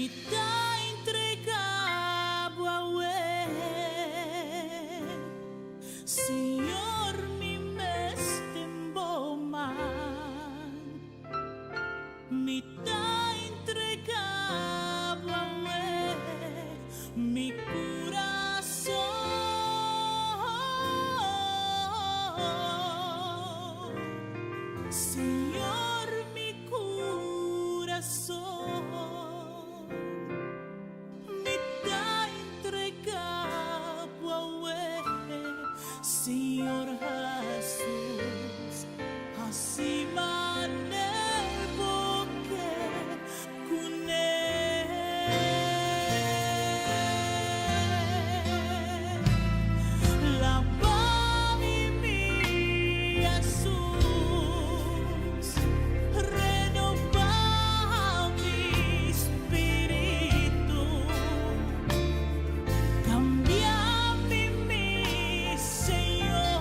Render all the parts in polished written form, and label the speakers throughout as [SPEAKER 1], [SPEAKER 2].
[SPEAKER 1] Mi ta entrega bo awe, Señor, mi mes den bo man. Mi ta entrega bo awe, mi curason. Señor, mi curason. Mi ta entrega bo awe, Señor Jesus, haci mane bo ke cune. Laba mi, mi Jesus, renoba mi spiritu, cambia mi, mi Señor.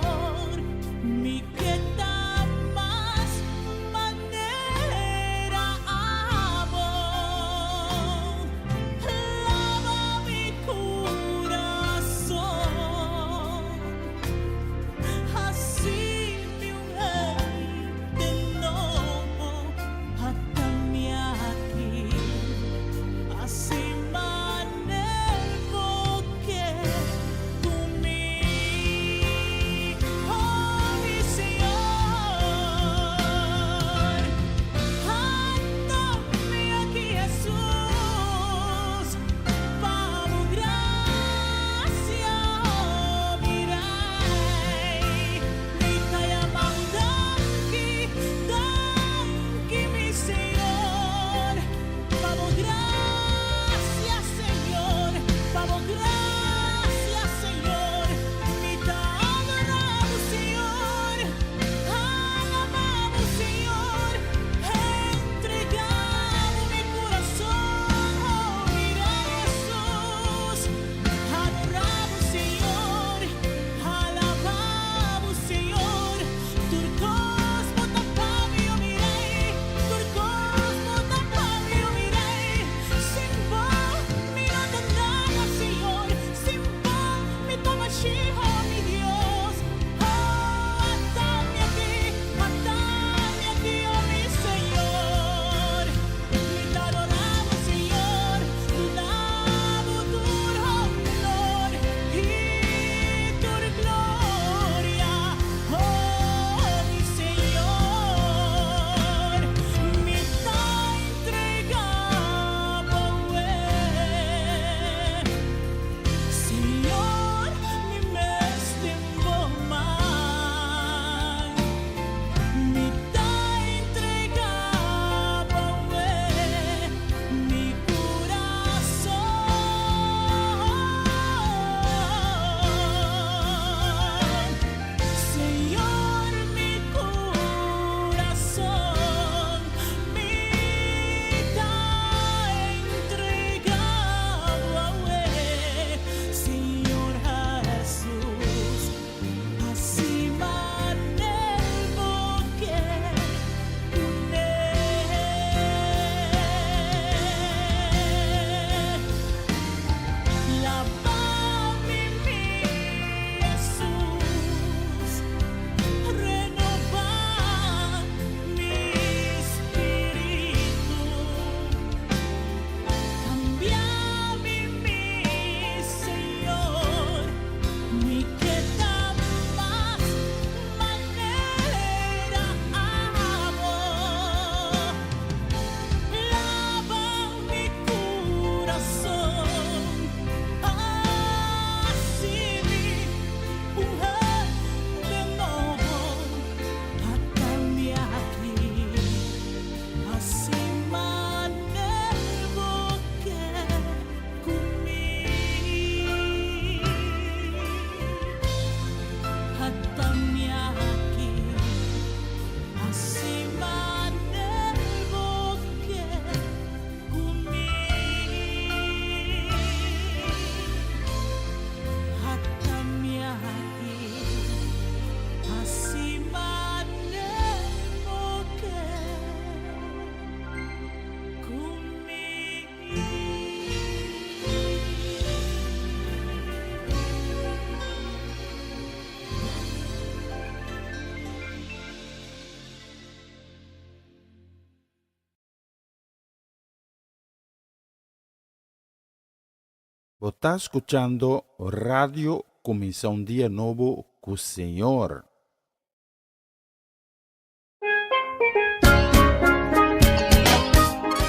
[SPEAKER 2] Bo ta skuchando Radio Kuminsá un Dia Nobo ku Señor.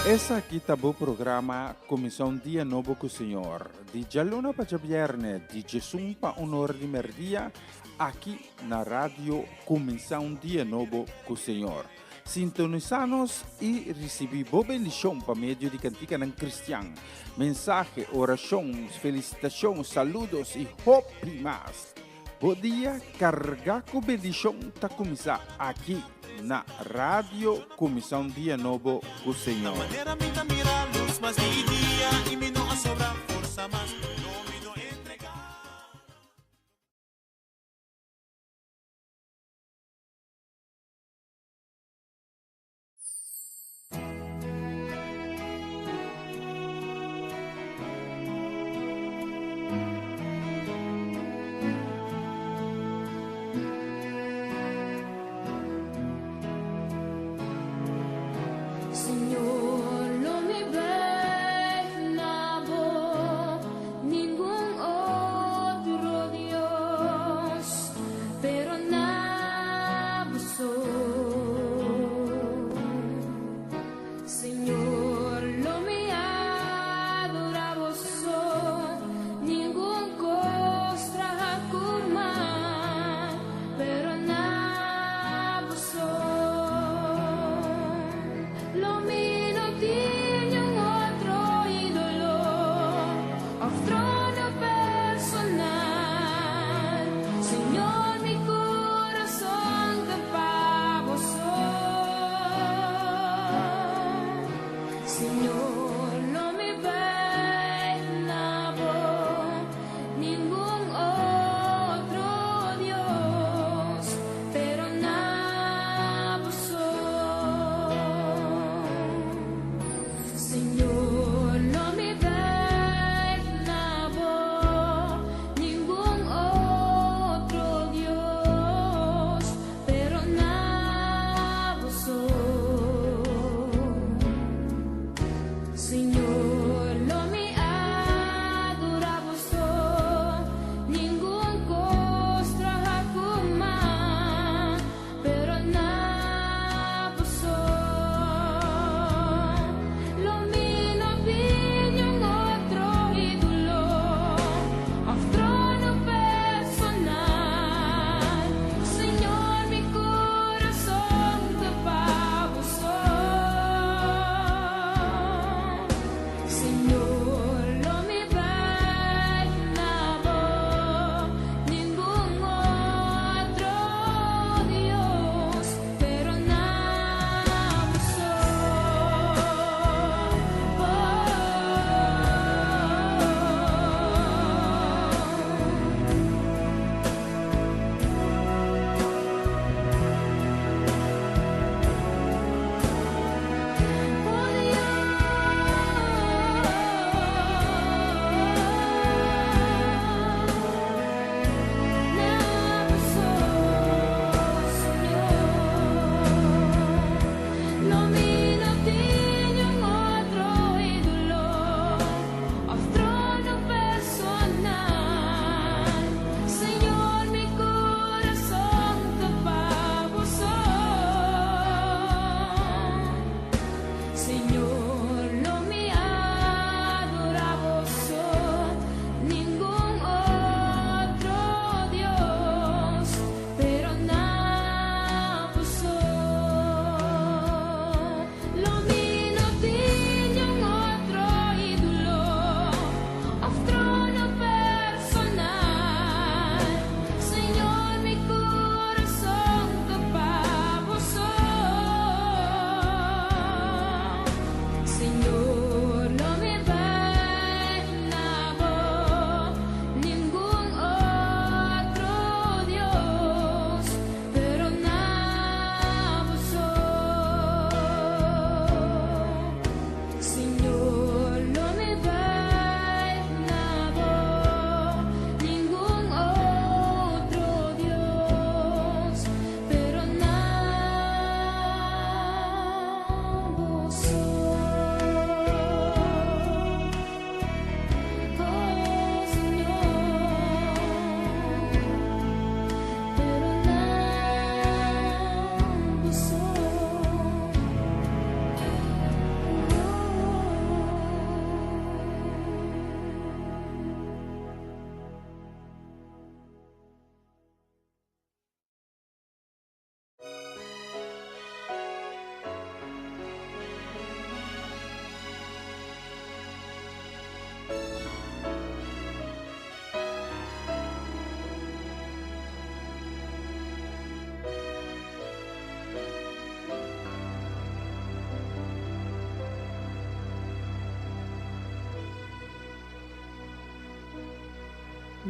[SPEAKER 2] Esaki ta bo programa Kuminsá un Dia Nobo ku Señor, di djaluna pa djabièrnè, di djesun pa un ora di mèrdia, aki na Radio Kuminsá un Dia Nobo ku Señor. Sintonisá nos i risibí bo bendishon pa medio di kantikanan kristian, mensahe, orashon, felisitashon, saludos i hopi mas. Bo dia kargá ku bendishon ta kuminsá aki na Radio Kuminsá un Dia Nobo ku Señor.
[SPEAKER 1] Señor, lo mi bai na bo.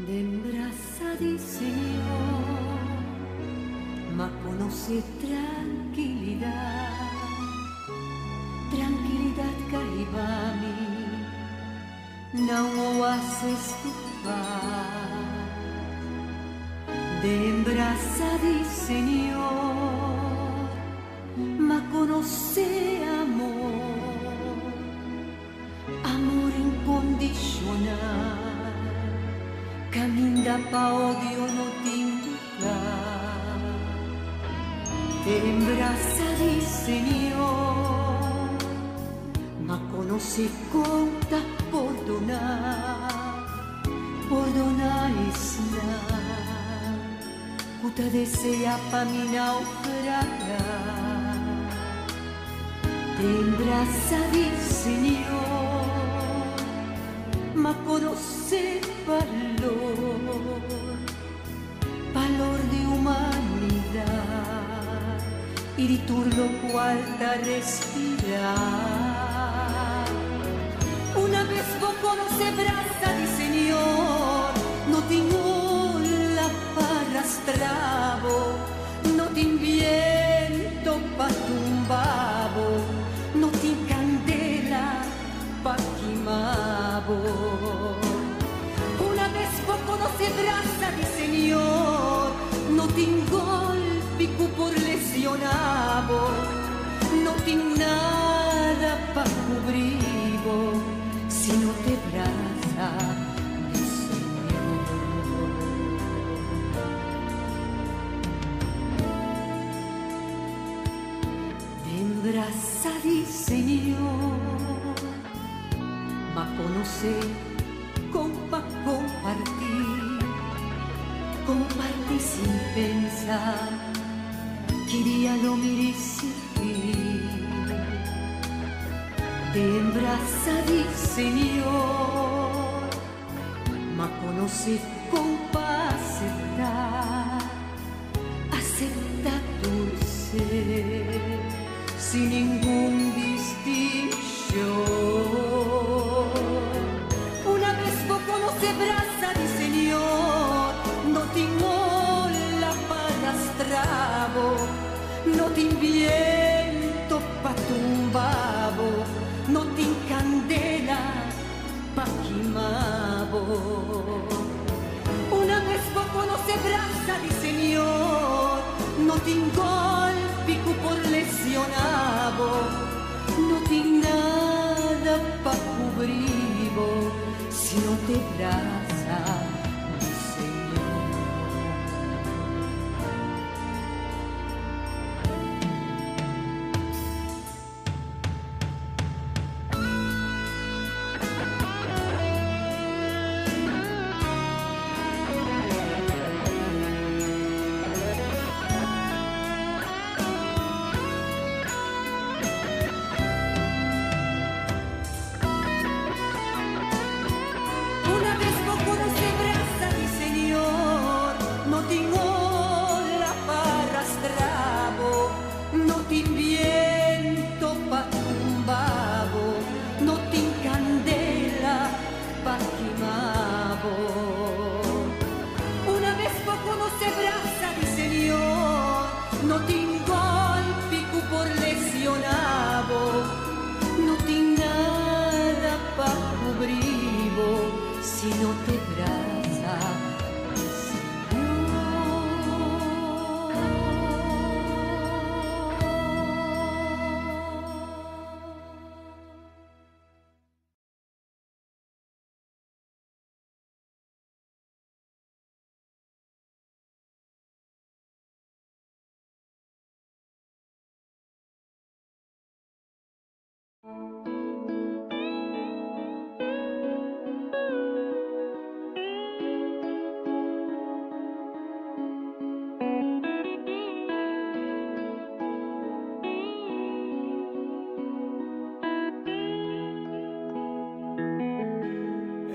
[SPEAKER 1] Den brasa di Señor m'a conoce trankilidat, trankilidat k'a hiba mi na un oasis di pas. Den brasa di Señor m'a conoce amor, Amor incondicional, caminda pa odio no tin lugar. Den brasa di Señor, m'a conoce con ta pordona, pordona esnan cu ta desea pa mi naufraga. Den brasa di Señor m'a conoce balor, balor di humanidad y di tur locual ta respira. Una vez bo conoce brasa di Señor, no tin ola pa rastra bo, no tin viento pa tumba bo, no tin candela pa kima bo. Una vez bo conoce brasa di Señor, no tin golpi cu por lesiona bo, no tin nada pa cubri bo, si no te brasa di Señor. Den brasa di Señor m'a conoce con pa comparti, comparti sin pensa ki dia lo mi ricibi. Den brasa di Señor m'a conoce con pa acepta, acepta tur ser sin ningun distincion. Una vez bo conoce brasa di Señor, no tin ola pa rastra bo, no tin viento pa tumba bo, no tin candela pa kima bo. Una vez bo conoce brasa di Señor, no tin golpi cu por lesiona bo, no tin nada pa cubri bo, si no te brasa di Señor. Una vez bo conoce brasa di Señor, no tin ola pa rastra bo, no tin viento pa tumba bo, no tin candela pa kima bo. Una vez bo conoce brasa di Señor, no tin golpi cu por lesiona bo, no tin nada pa cubri bo, si no te brasa di Señor.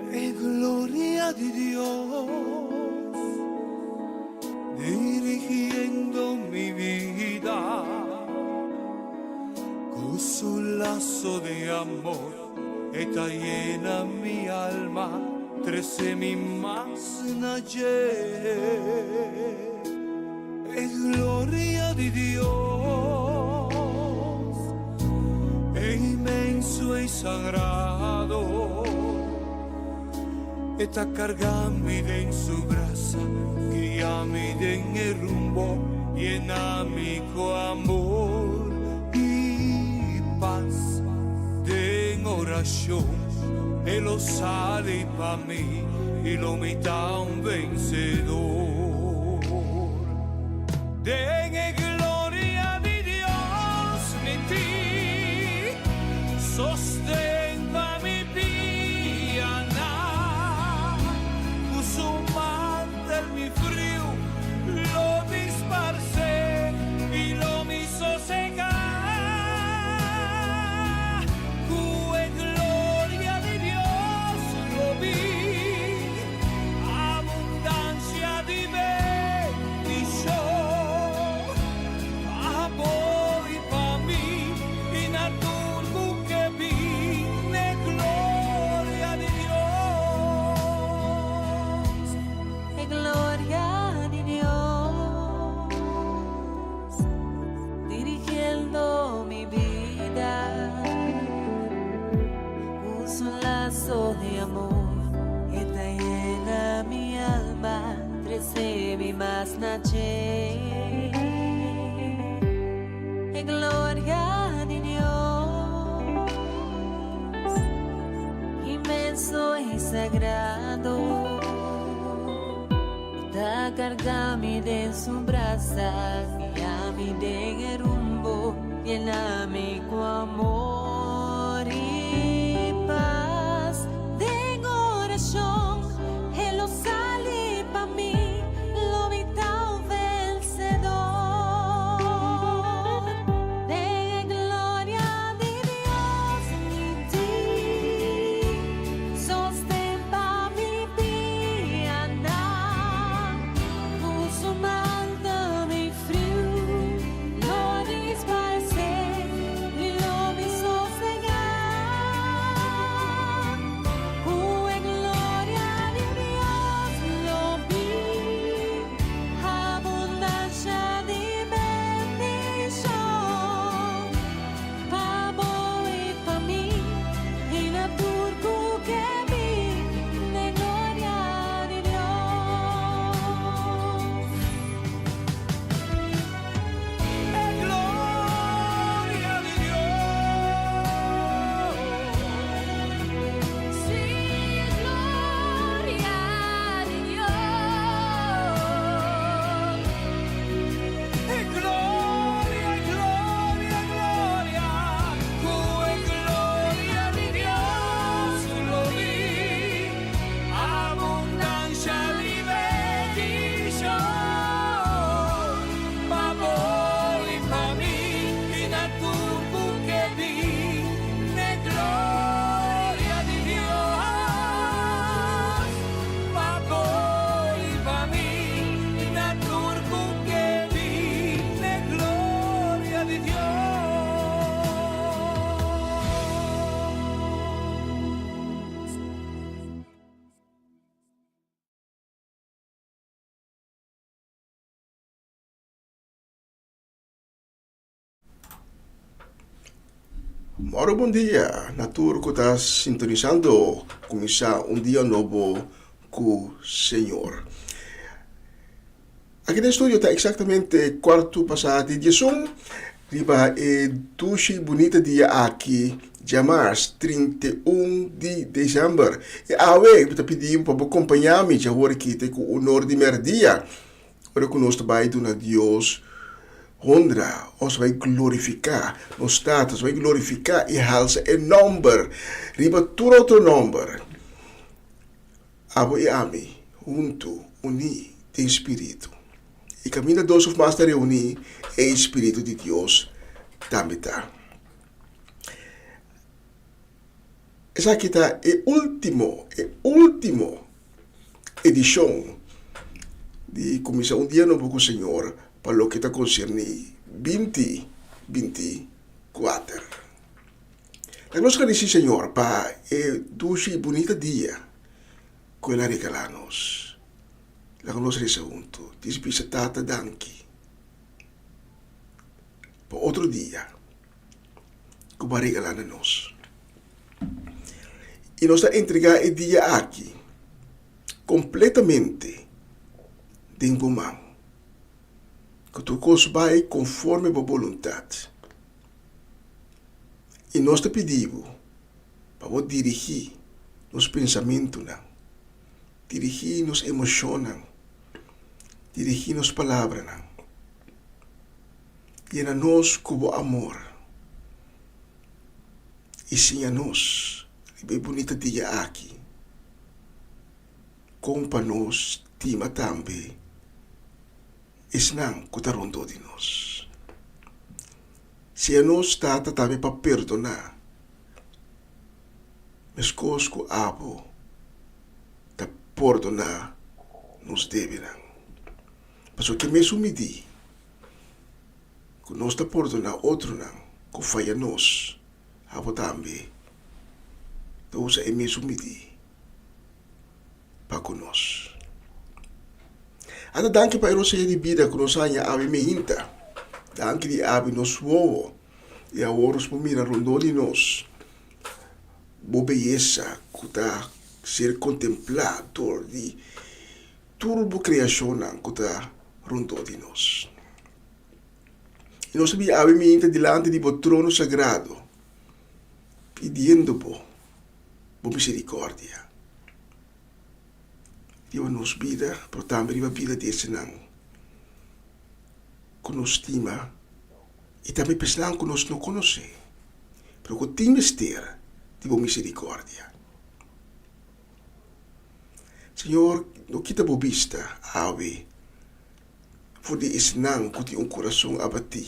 [SPEAKER 3] E gloria di Dios dirigiendo mi vida cu su lazo di amor, e ta yena mi alma. Trece mi mas na dje. E gloria di Dios, e inmenso y sagrado, e ta carga mi den su brasa, guia mi den e rumbo, yena mi cu amor y paz. Den oracion e lo sali pa mi y lo mi ta un vencedor. Den e gloria di Dios mi tin sosten pa mi pianan, cu su mantel mi friu lo disparce y lo mi sosega. Cu e gloria di Dios lo bin abundancia di bendicion pa bo y pa mi y na tur cu ke bin n'e gloria di Dios.
[SPEAKER 1] E gloria di Dios dirigiendo mi bida Puso un lazo de amor que ta llena mi alma, trece mi mas na dje. E gloria di Dios, inmenso y sagrado, ta carga mi den su brasa, guia mi den e rumbo, llena mi cu amor y paz. Den oracion, e lo sali pa mi, lo mi ta un vencedor. Den gloria di Dios mi tin sosten pa mi pianan, cu su mantel mi friu lo disparce y lo mi sosega. Cu e gloria di Dios lo bin abundancia di bendicion pa bo y pa mi y na tur cu ke bin n'e gloria di Dios.
[SPEAKER 3] E gloria di Dios.
[SPEAKER 4] Sí, e gloria di Dios.
[SPEAKER 3] E gloria, gloria, gloria, cu e gloria di Dios lo bin abundancia di bendicion pa bo y pa mi y na tur cu ke bin n'e gloria di Dios pa bo y pa mi y na tur cu ke bin n'e gloria di Dios.
[SPEAKER 5] Moro bon dia na tur ku ta sintonisando kuminsá un dia nobo ku Señor. Aki den studio ta eksaktamente kuartu pasá di diesun riba e dushi bunita dia aki djamars 31 di desèmber. I awe mi ta pidi bo pa bo kompañá mi djawor aki te ku unor di mèrdia. Ora ku nos ta bai duna Dios honra, nos ta bai glorifiká nos Tata, nos ta bai glorifiká i halsa e nòmber riba tur otro nòmber. Abo i ami huntu uní den spiritu. I kaminda dos òf mas ta reuní, ei spiritu di Dios tambe ta. Esaki ta e último, e último edishon di Kuminsá un Dia Nobo ku Señor pa loke ta konserní binti 24. Laga nos gradisí Señor pa e dushi i bunita dia. ku el a regalá nos. Laga nos resa huntu. Dis bisa Tata danki pa otro dia ku bo a regalá na nos. I nos ta entregá e dia aki kompletamente den bo man. Ku tur kos bai konforme bo boluntat. I nos ta pidi bo pa bo dirigí nos pensamentunan, dirigí nos emoshonnan, dirigí nos palabranan. Yena nos ku bo amor i siña nos riba e bunita dia aki kon pa nos stima tambe esnan ku ta rondó di nos. Siña nos, Tata, tambe pa perdoná meskos ku abo ta pordoná nos debenan. Pasobra ke mesun midí ku nos ta pordoná otronan ku faya nos, abo tambe ta usa e mesun midí pa ku nos. Ata danki pa e rosea di bida ku nos haña awe meinta. Danki di abi nos wowo i awor nos por mira rondó di nos bo beyesa ku ta ser kontemplá dor di tur bo kreashonnan ku ta rondó di nos. I nos ta bin awe meinta dilanti di bo trono sagrado pidiendo bo bo misericordia riba nos bida, pero tambe riba bida di esnan ku nos stima i tambe pa esnan ku nos no konosé, pero ku tin mester di bo misericordia. Señor, no kita bo bista awe for di esnan ku tin un kurason abatí,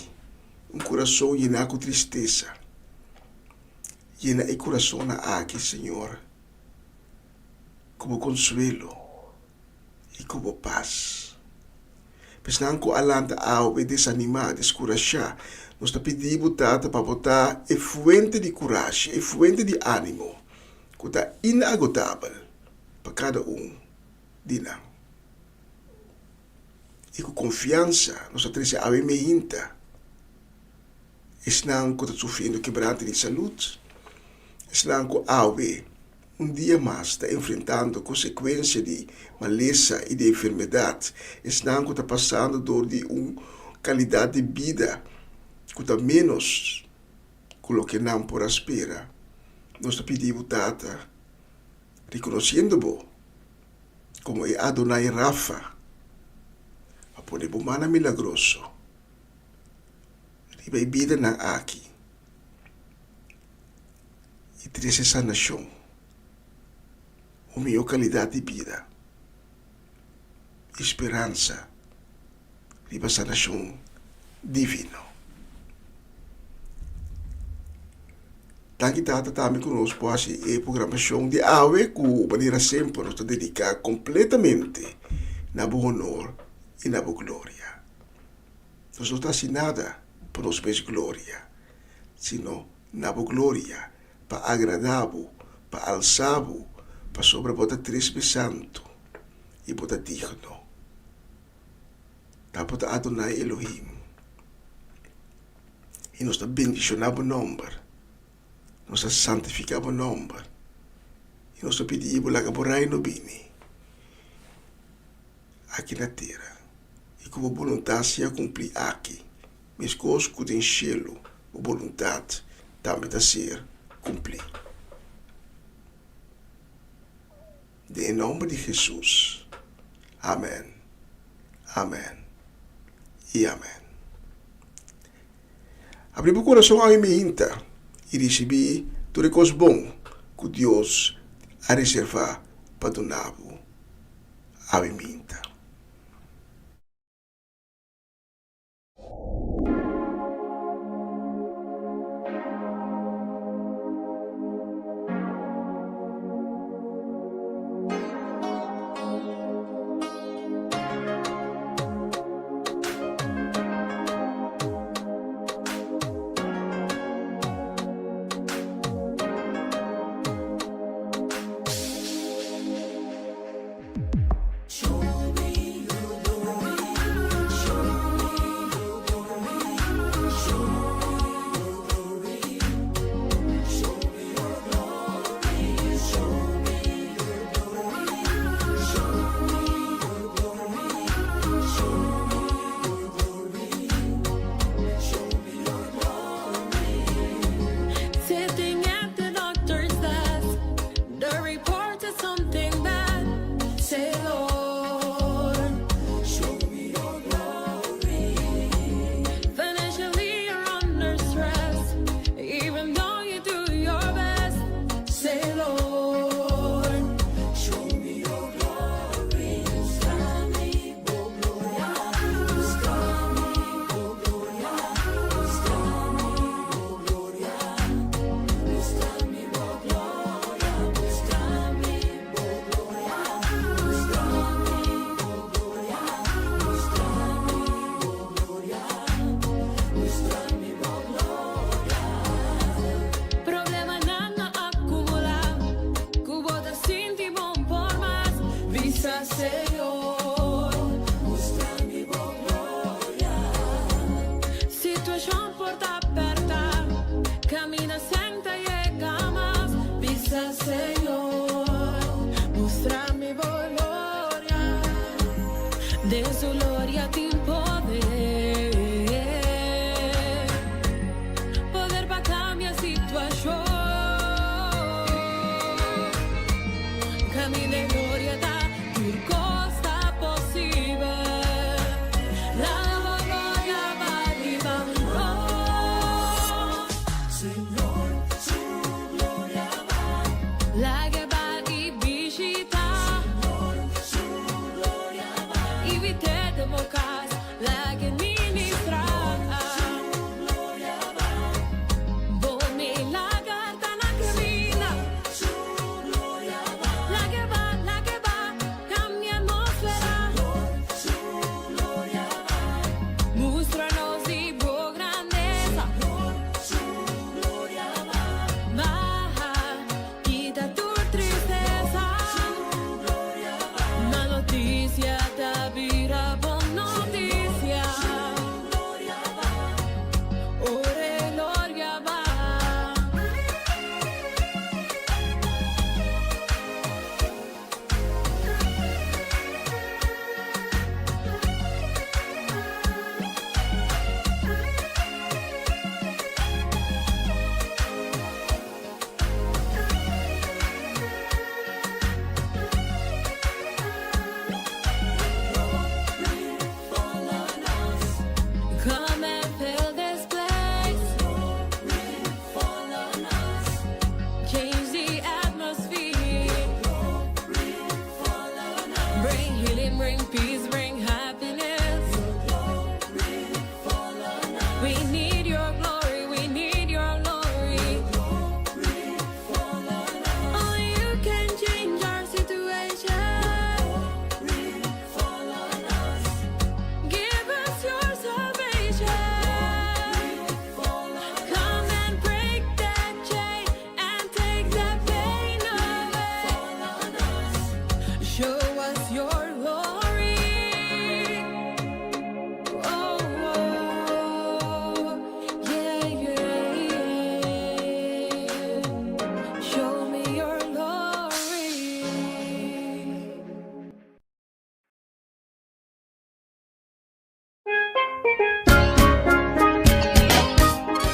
[SPEAKER 5] un kurason yená ku tristesa. Yena e kurasonnan aki, Señor, ku bo konsuelo i ku bo pas. Pa esnan ku a lanta awe desanimá, deskurashá, nos ta pidi bo, Tata, pa bo ta e fuente di kurashi, e fuente di ánimo ku ta inagotabel pa kada un di nan. I ku konfiansa nos ta trese awe meinta. Esnan ku ta sufriendo kebrante di salud, esnan ku awe un dia mas ta enfrentando konsekuensia di malesa i di enfermedat, esnan ku ta pasando dor di un kalidat di bida ku ta ménos ku loke nan por a spera. Nos ta pidi bo, Tata, rekonosiendo bo komo e Adonai Rafa, pa pone bo mana milagroso riba e bidanan aki i trese sanashon, un mihó kalidat di bida i speransa riba sanashon divino. Danki Tata tambe ku nos por hasi e programashon di awe ku manera semper nos ta dediká kompletamente na bo honor i na bo gloria. Nos no ta hasi nada pa nos mes gloria, sino na bo gloria, pa agradá bo, pa alsá bo, pasobra bo ta tresbe santu i bo ta digno. Ta bo ta Adonai Elohim, i nos ta bendishoná bo nòmber, nos ta santifiká bo nòmber, i nos ta pidi bo laga bo reino bini. Aki na tera, i ku bo boluntat sea kumplí aki, meskos ku den shelu bo boluntat tambe ta ser kumplí. Den e nòmber di Hesus, amèn, amèn i amèn. Abri bo kurason awe miinta i risibí tur e kos bon ku Dios a reservá pa duna bo. Awe minta.
[SPEAKER 4] Gloria tin poder, poder pa cambia situacion. Caminda gloria ta, tur cos ta posibel. Laga bo gloria baha riba nos.
[SPEAKER 3] Señor, su gloria baha.
[SPEAKER 4] Lag'e baha y bishita.
[SPEAKER 3] Señor, su gloria baha.
[SPEAKER 4] Invit'e den bo cas, lag'e ministra.
[SPEAKER 3] Su gloria baha.
[SPEAKER 4] Bo milager ta na caminda.
[SPEAKER 3] Su gloria baha.
[SPEAKER 4] Lag'e baha, lag'e baha, cambia atmosfera.
[SPEAKER 3] Señor, su gloria baha.
[SPEAKER 4] Mustra nos di bo grandeza.
[SPEAKER 3] Señor, su gloria baha.
[SPEAKER 4] Baha, kita tur tristeza.
[SPEAKER 3] Su gloria baha.
[SPEAKER 4] Mal noticia ta bira bon noticia.
[SPEAKER 3] Su gloria baha.
[SPEAKER 4] Ora e gloria baha.
[SPEAKER 3] Glory fall on us.
[SPEAKER 4] Come and fill this place.
[SPEAKER 3] Glory fall on us.
[SPEAKER 4] Change the atmosphere.
[SPEAKER 3] Glory fall on us.
[SPEAKER 4] Bring healing, bring peace, bring happiness.
[SPEAKER 3] Glory fall on us.
[SPEAKER 4] We need your glory, we need your glory.
[SPEAKER 3] Glory fall on us.
[SPEAKER 4] Only you can change our situation.
[SPEAKER 3] Glory fall on us.
[SPEAKER 4] Give us your salvation.
[SPEAKER 3] Fall on
[SPEAKER 4] Come and break that chain and take that pain away.
[SPEAKER 3] fall on us.
[SPEAKER 4] Show us your glory. Oh, yeah. Show me your glory.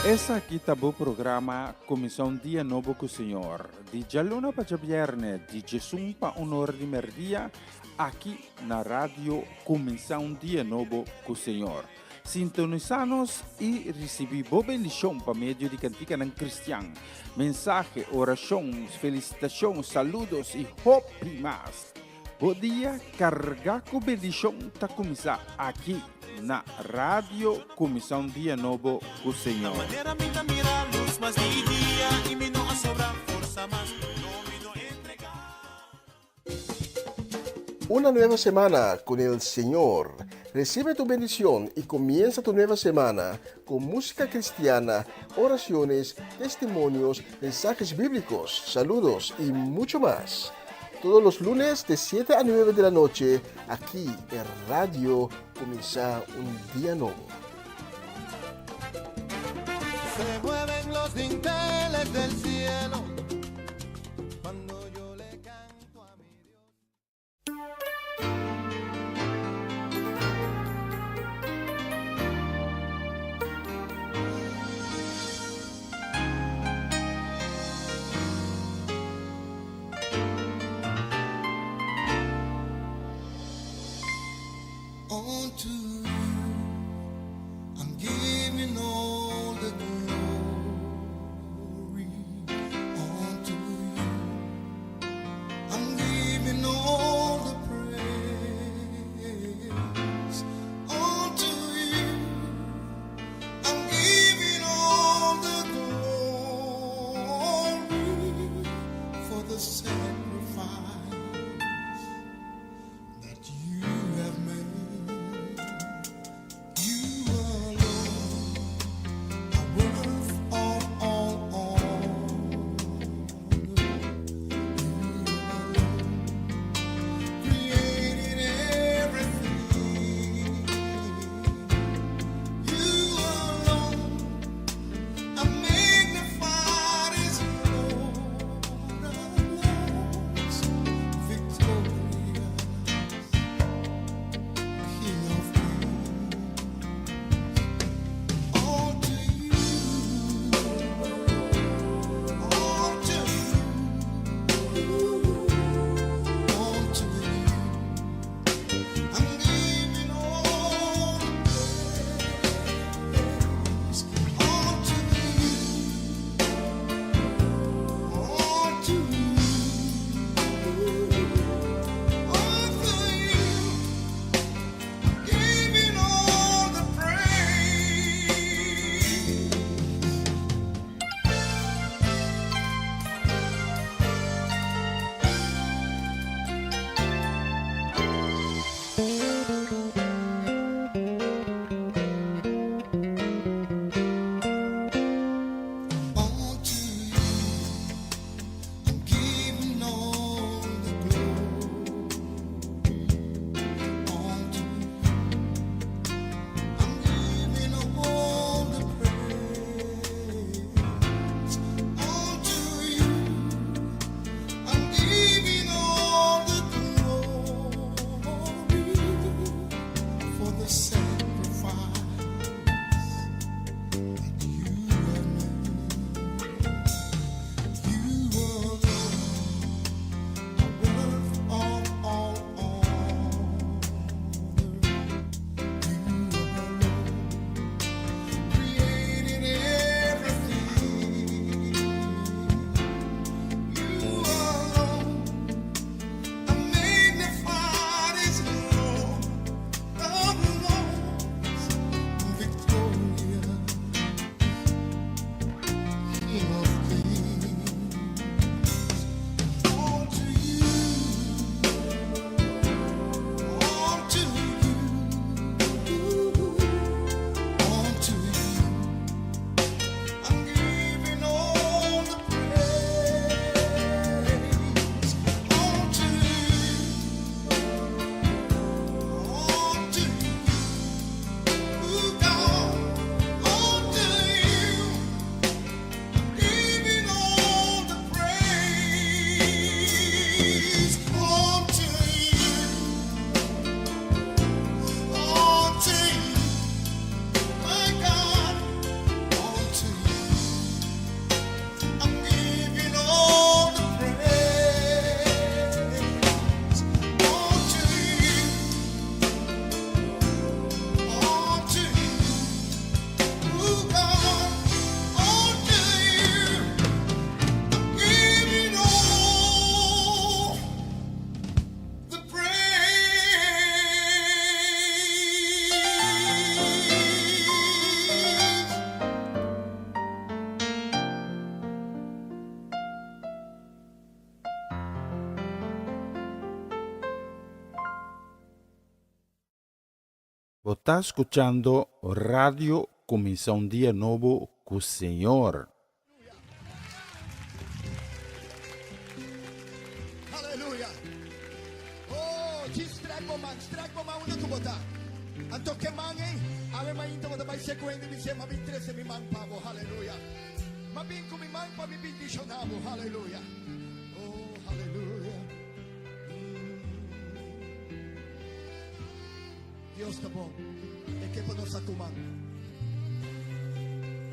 [SPEAKER 2] Esaki ta bo programa Cuminsa un Dia Nobo cu Señor. Di dialuna pa diabierne, di 11 pa 1 or di merdia, aki na radio Cuminsa un Dia Nobo cu Señor. Sintonisa nos y ricibi bo bendicion pa medio di canticanan cristian, mensahe, oracion, felicitacion, saludos y hopi mas. Bo dia carga cu bendicion ta cuminsa aki na radio Cuminsa un Dia Nobo cu Señor.
[SPEAKER 3] Manera mi ta mira luz mas di dia y mi no a sobra forza mas, no mi no entrega.
[SPEAKER 5] Una nueva semana con el Señor. Recibe tu bendición y comienza tu nueva semana con música cristiana, oraciones, testimonios, mensajes bíblicos, saludos y mucho más. Todos los lunes de 7 a 9 de la noche, aquí en Radio Comienza un Día Nuevo.
[SPEAKER 3] Se mueven los dinteles del cielo cuando yo le canto a mi Dios. Unto you, I'm giving all the glory. Unto you, I'm giving all the praise. Unto you, I'm giving all the glory for the sacrifice that you have made. You alone.
[SPEAKER 2] Bo ta skuchando Radio Kuminsá un Dia Nobo ku Señor.
[SPEAKER 6] Aleluya. Oh, djis strek bo man, strek bo man unda ku bo ta. Anto ke man ei, awe mainta bo ta bai sekuende bis'é, M'a bin trese mi man pa bo. Aleluya. M'a bin ku mi man pa mi bindishoná bo. Aleluya. Oh, aleluya. Dios ta bon. E ke pa nos sa ku man.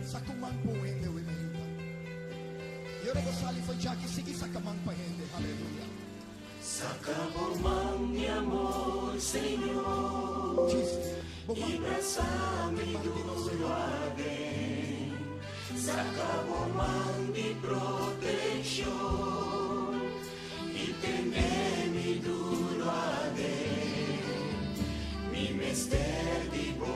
[SPEAKER 6] Sa ku man pa un hende awe mainta. I ora bo sali for djaki sigui saka man pa hende. Haleluya.
[SPEAKER 7] Saka bo man di amor, Señor.
[SPEAKER 6] Jesus, bo man.
[SPEAKER 7] I brasa
[SPEAKER 6] E
[SPEAKER 7] mi
[SPEAKER 6] man di nos
[SPEAKER 7] duro
[SPEAKER 6] Señor.
[SPEAKER 7] aden. Saka bo man di protekshon. I tene mi duro aden. Mi mester di bo.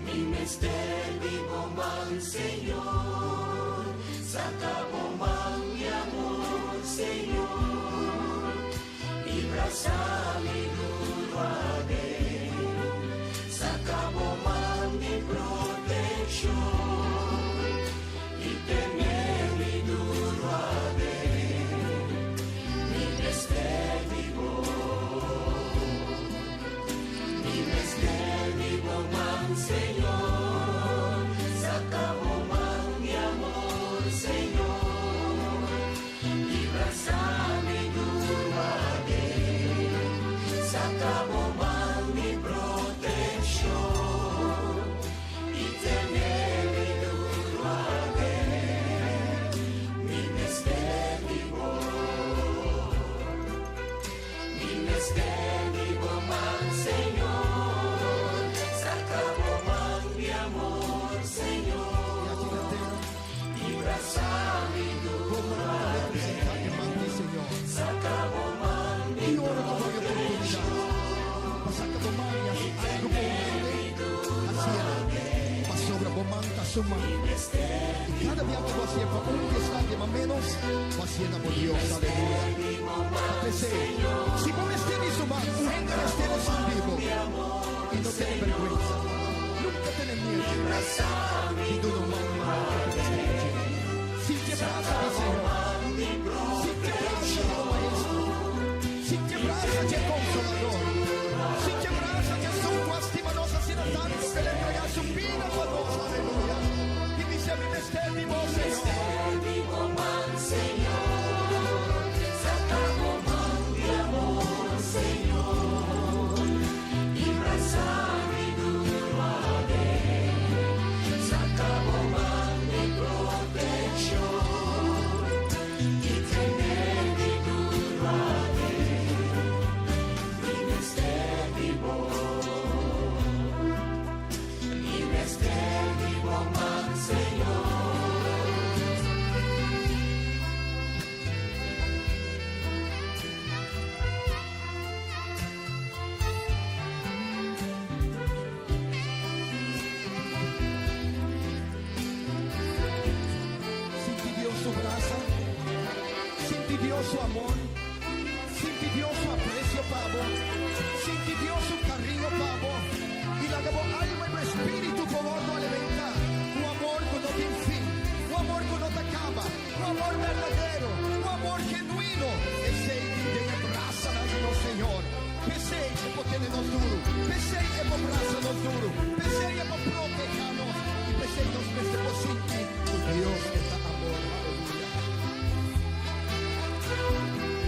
[SPEAKER 7] Mi mester di bo man, Señor. Saka bo man di amor, Señor. I brasa mi duro aden. Saka bo man di protekshon. I tene mi duro aden. Mi mester di bo. Mi mester di bo man, Señor. Saka bo man di amor, Señor. I brasa mi duro aden. Saka bo man di protekshon. I tene mi duro aden. Mi mester di bo. Mi mester di bo man, Señor. Saka bo man di amor, Señor.
[SPEAKER 6] I aki na tera.
[SPEAKER 7] I brasa mi
[SPEAKER 6] Bo
[SPEAKER 7] duro
[SPEAKER 6] man ta representá e man di Señor.
[SPEAKER 7] Saka bo man di
[SPEAKER 6] I ora ku bo haña oportunidat pa saka bo man i hasi algu pa un hende, hasié. Pasobra bo man ta su man. I kada bia ku bo hasié pa un di esnan di mas ménos, bo hasié na bo Dios. Aleluya. Ta p'esei, si bo mester di su man, un hende mester di sinti bo i no tene bèrgwensa. Nunka tene miedu di duna un man na otro ku mester di dje. Sinti e brasa di Señor. Sinti e brasa di bo Maestro. Sinti e brasa dje Konsolador. Sinti e brasa dje Esun ku a stima nos asina tantu ku el a entregá su bida pa nos. Aleluya! I bis'é, Mi mester di bo, Señor. Sinti Dios su brasa, sinti Dios su amor, sinti Dios su aprecio pa bo, sinti Dios su cariño pa bo, y laga bo alma y bo espíritu por wordo alimenta cu amor cu no tin fin, un amor cu no ta caba, un amor berdadero, un amor genuino. Esey tin den e brasanan di nos Señor. P'esey e por tene nos duru, p'esey e por brasa nos duru, p'esey e por proteha nos, y p'esey nos mester por sinti cu Dios e ta amor. Aleluya.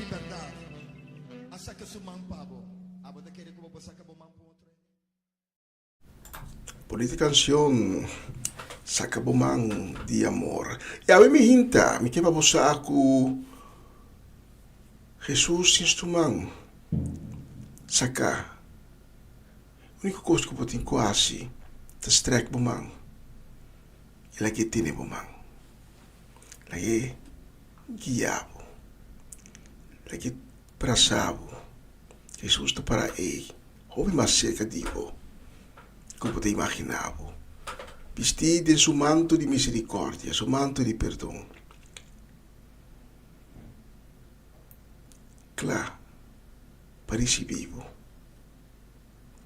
[SPEAKER 6] di bèrdat a saka su man pa bo. Abo ta kere ku bo por saka bo man pa un otro hende?
[SPEAKER 5] Bonita canción Saca bo man di amor. Y awe mi hinta, mi ke pa bo sa cu Jesus tin su man saca. Unico cos cu bo tin cu haci ta strek bo man y laga e tene bo man. Laga e guia bo, laga e brasa bo. Jesus ta para ey. Hopi mas serka di bo ku bo ta imaginá bo. Bistí den su manto di miserikòrdia, su manto di perdon. Kla pa risibí bo.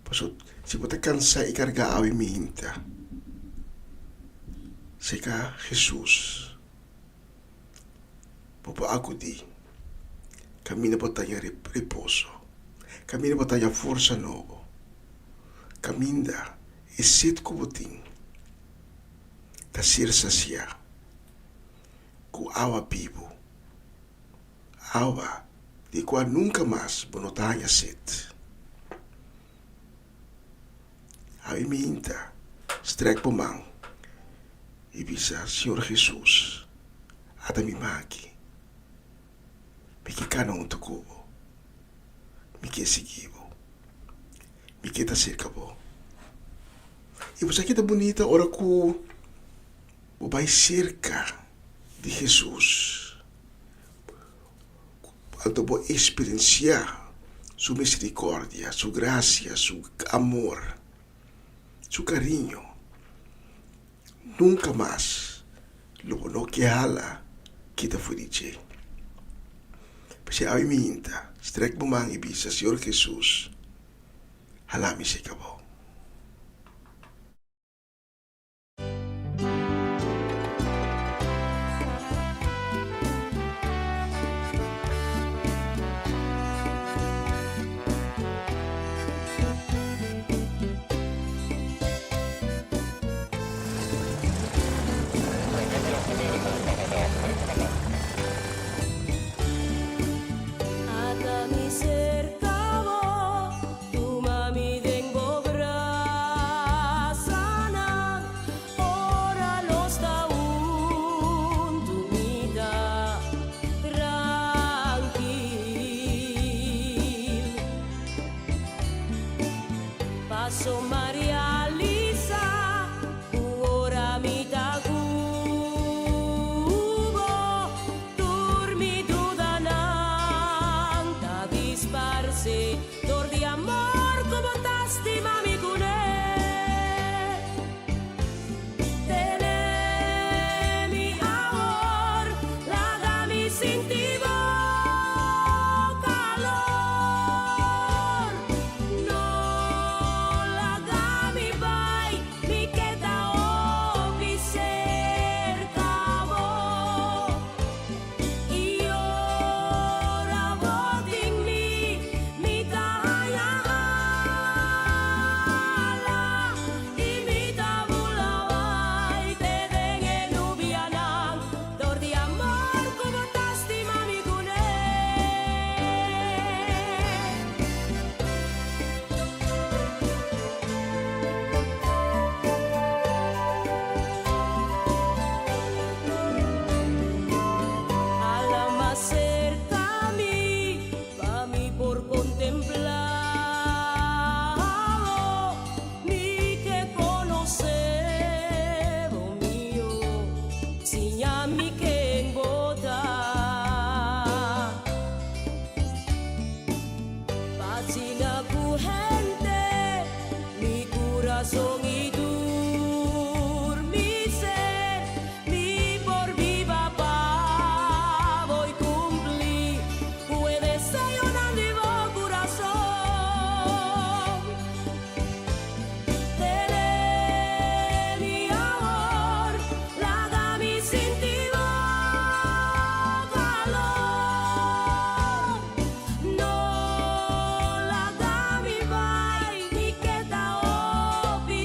[SPEAKER 5] Pasobra si bo ta kansá i kargá awe minta, serka Hesus bo por akudí. Kaminda bo ta haña reposo. Kaminda bo ta haña forsa nobo. Kaminda e set ku bo tin ta ser sasiá ku awa bibu, awa di kua nunka mas bo no ta haña set. Awe minta, strèk bo man i bisa, Señor Hesus, ata mi maki. Mi ke kana huntu ku bo. Mi ke sigui bo. Mi ke ta serka bo. I bo sa ke ta bunita ora ku bo bai serka di Hesus, anto bo eksperensiá su miserikòrdia, su grasia, su amor, su kariño. Nunka mas lo bo no ke hala kita for di dje. P'esei awe mi hinta, strek bo man i bisa, Señor Jesus, hala mi seka bo.
[SPEAKER 4] Ata mi serka bo, tuma mi den bo brasanan, ora nos ta huntu mi ta trankil. Paso Maria Lisa ku ora mi ta ku bo tur mi dudanan ta disparse dor di amor ku bo ta stima mi kuné. Tene mi awor, laga mi sinti bo kalor. No laga mi bai, mi keda hopi serka bo. I ora bo tin mi, mi ta haña ala. I mi ta bula bai te den e nubianan dor di amor ku bo ta stima mi kuné. Hala mas serka mi pa mi por kontemplá bo. Mi ke konosé bo mihó, siña mi ken bo ta. Pa asina ku hende mi kurason i tur mi ser, mi por biba pa bo i kumpli ku e deseonan di bo kurason. Tene mi amor, laga mi sinti bo calor. No laga mi bai, mi keda hopi.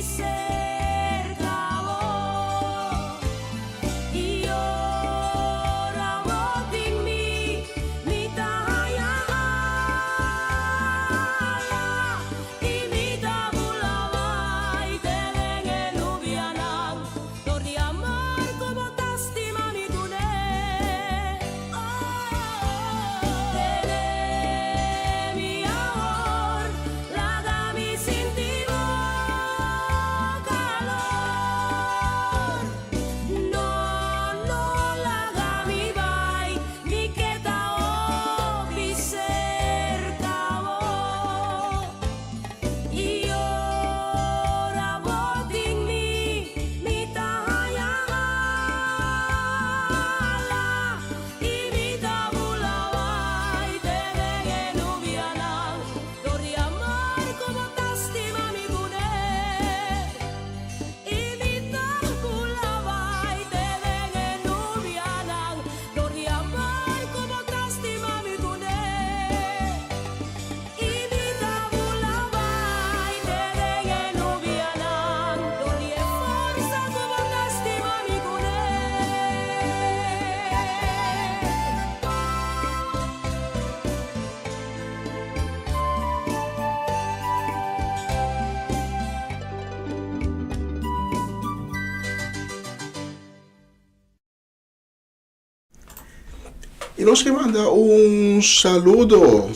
[SPEAKER 5] I nos ke manda un saludo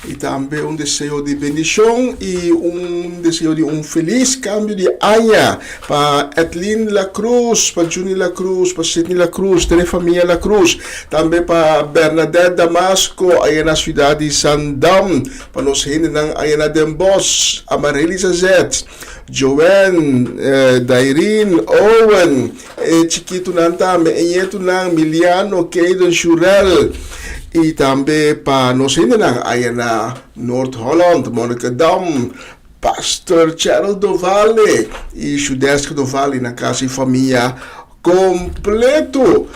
[SPEAKER 5] i tambe un deseo di bendishon i un deseo di un felis kambio di aña pa Edlin La Cruz, pa Juni La Cruz, pa Sidney La Cruz, tur e famia La Cruz, tambe pa Bernadette Damasco aya na siudat di Zandam, pa nos hendenan aya na Den Bosch, Amarelisa Zet, Joanne, Dairine, Owen, E chikitunan tambe, e ñetunan, Miliano, Kayden, Shurel i tambe pa nos hendenan aya na Noord Holland, Monnikendam, Pastor Cheryl Dovale i Shudeska Dovale na kas i famia kompleto.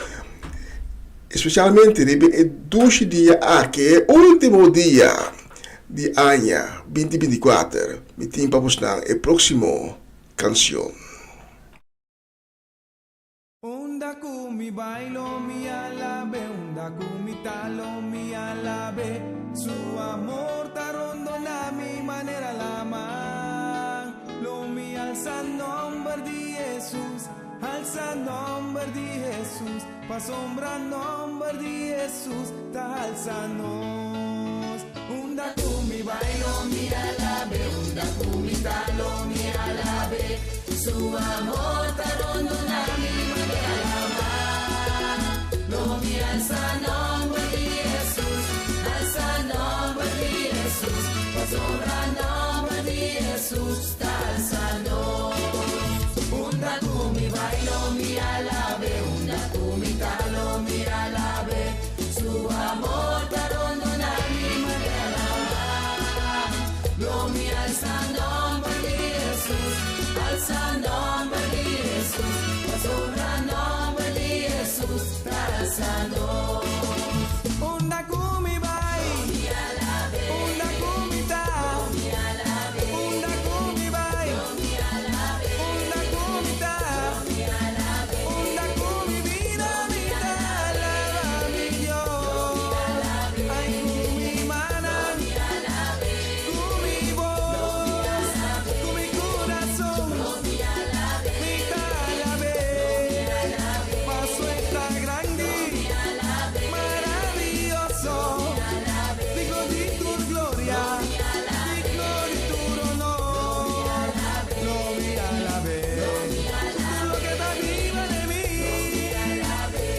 [SPEAKER 5] Espesialmente riba e dushi dia aki, e ultimo dia di aña 2024, mi tin pa bosnan e proksimo kanshon.
[SPEAKER 3] Unda ku mi bai lo mi alab'é, unda ku mi ta lo mi alab'é. Su amor ta rondona mi manera laman. Lo mi alsa nomber di Hesus, alsa nomber di Hesus, pasobra nomber di Hesus ta alsa nos. Unda ku mi bai lo mi alab'é, unda ku mi ta lo mi alab'é. Su amor ta rondona mi manera laman. Lo mi alsa nomber di Hesus, alsa nomber di Hesus, pasobra nomber di Hesus ta alsa nos. Unda ku mi bai lo mi alab'é, unda ku mi ta lo mi alab'é. Su amor ta rondona mi manera laman. Lo mi alsa nomber di Hesus, alsa nomber di Hesus, pasobra nomber di Hesus ta alsa nos. Unda ku mi bai, unda ku mi ta, unda ku mi bai, unda ku mi ta, unda ku mi bida mi ta alaba mi Dios. Ai ku mi manan, ku mi bos, ku mi kurason, mi ta alab'é. Paso e ta grandi, maravioso, digno di tur gloria, digno di tur honor. Lo mi alab'é, tur loke ta biba den mi, alab'é.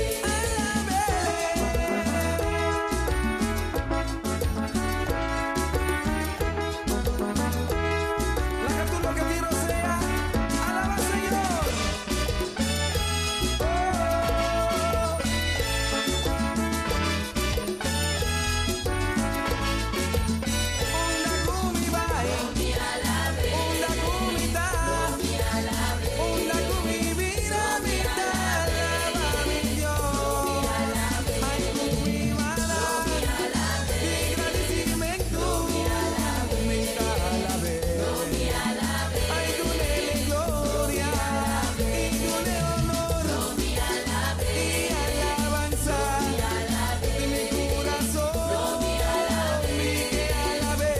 [SPEAKER 3] Laga tur loke tin rosea, alaba Señor. Oh. Unda ku mi bai, unda ku mi ta, unda ku mi bira mi ta alaba mi Dios. Ai ku mi manan di gradisimentu mi ta alab'é. Ai dun'El gloria i dun'E honor i alabansa di mi kurason mi ke alab'é.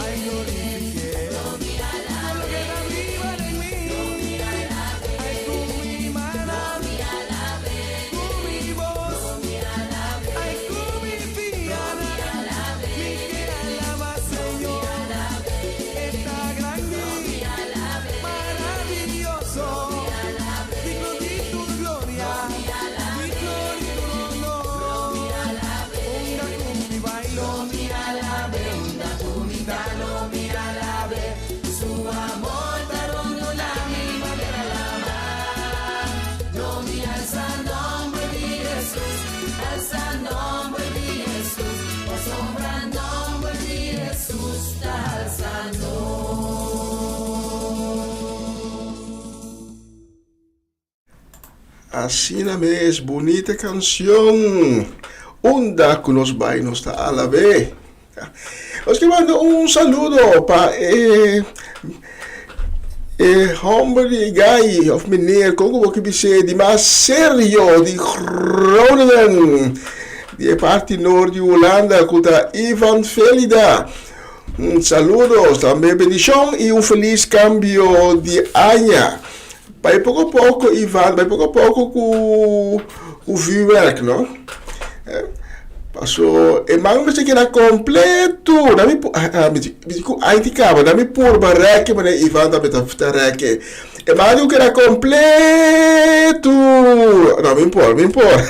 [SPEAKER 3] Ai glorifik'é tur loke ta biba den mi. Ai ku mi manan, ku mi bos, ai ku mi pianan mi ke alaba Señor. E ta grandi, maravioso, digno di tur gloria, digno di tur honor. Unda ku mi bai lo mi alab'é, unda ku mi ta lo mi alab'é. Su amor ta rondona mi manera laman. Lo mi alsa nomber di Hesus, alsa nomber di Hesus, pasobra nomber di Hesus ta alsa nos.
[SPEAKER 5] Asina mes, bunita cancion. Unda cu nos bay nos ta alab'é. Nos ke manda un saludo pa e e homber di gai of meneer, con cu bo ke bis'é, di mas serio di Groningen, di e parti noord di Hulanda, cu ta Ivan Felida. Un saludo, tambe bendicion y un feliz cambio di aña. Bai poko poko Ivan, bai poko poko ku ku vuurwerk no. Paso e man mester keda kompleto. Na mi mi di ku ai di kaba, na mi purba rèke manera Ivan tambe ta ta rèke. E man di ku keda kompleto. No, mi por, mi por.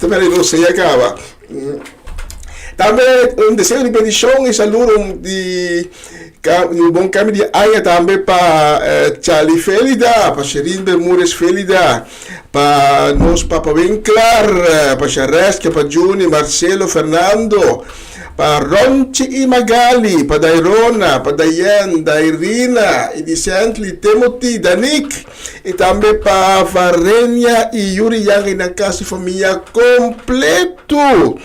[SPEAKER 5] Ta mira no sea kaba. Tambe un deseo di bendishon i saludo di un bon kambio di aña tambe pa Charlie Felida, pa Sherin Bermudez Felida, pa nos Papa Winklar, pa Shareska, pa Juni, Marcelo, Fernando, pa Ronchi i Magali, pa Dairona, pa Dayen, Dairina, i di Sently, Timothy, Danik, i tambe pa Varenia i Yuri Yang i nan kas i famia kompleto.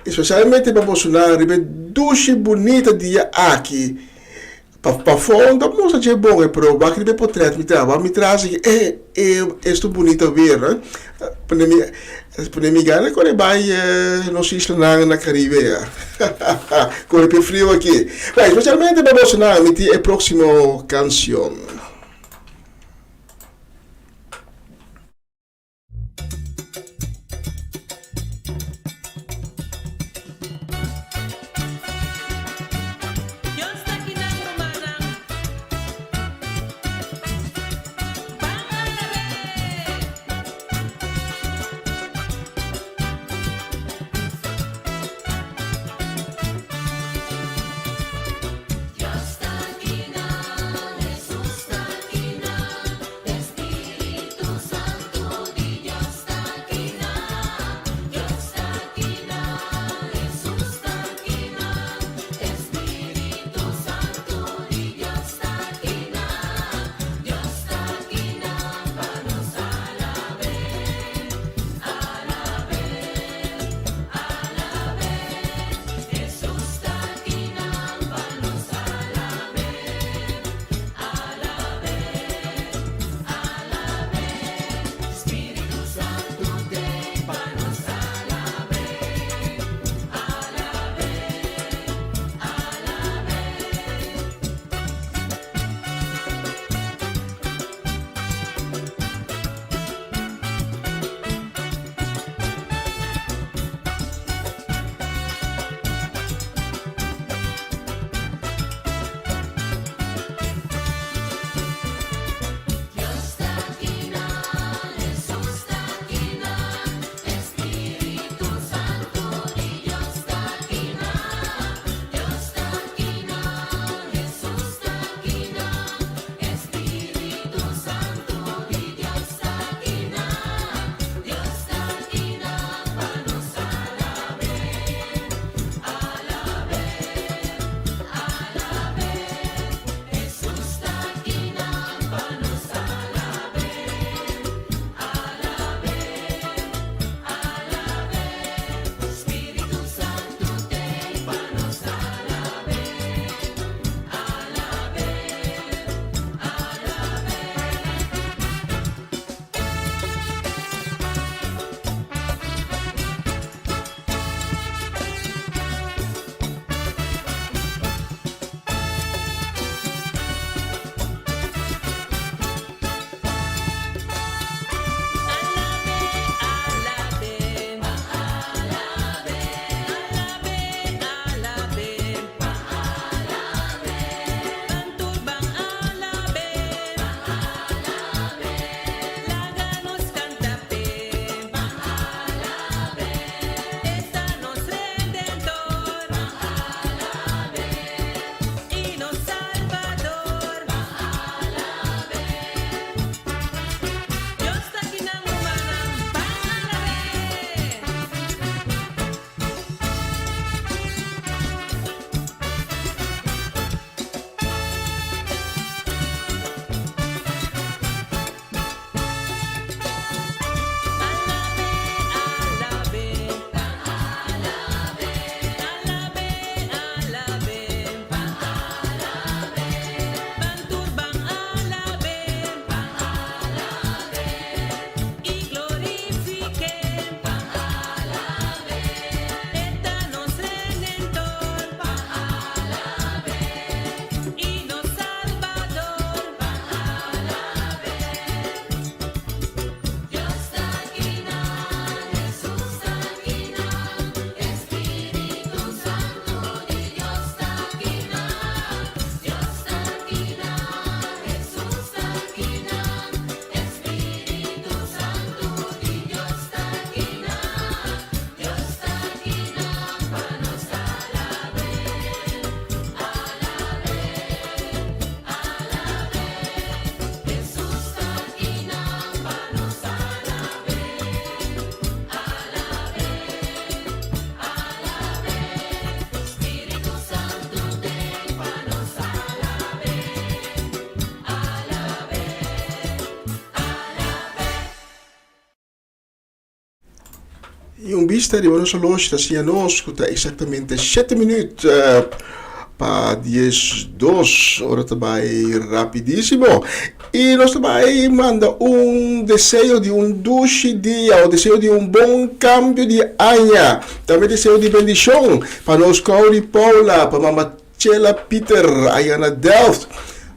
[SPEAKER 5] Espesialmente pa bosonan riba e dushi bunita dia aki. Pa pafó no ta mustra dje bon e pero wak riba e potret mi ta wak mi tras aki e e esto bunita weer no. Pone mi pone mi gana kore bai nos islanan na Caribe ya. Kore p'e frio aki. Bueno, espesialmente pa bosonan mi tin e proximo cancion.
[SPEAKER 4] Dios ta kinan rumannan. Ban alab'é! Dios ta kinan, Hesus ta.
[SPEAKER 5] I un bista riba nos oloshi ta siña nos ku ta eksaktamente shete minüt pa 12. Ora ta bai rapidísimo. I nos ta bai manda un deseo di un dushi dia, un deseo di un bon kambio di aña. Tambe deseo di bendishon pa nos Cody Paula, pa mama Chela Pieter, aya na Delft,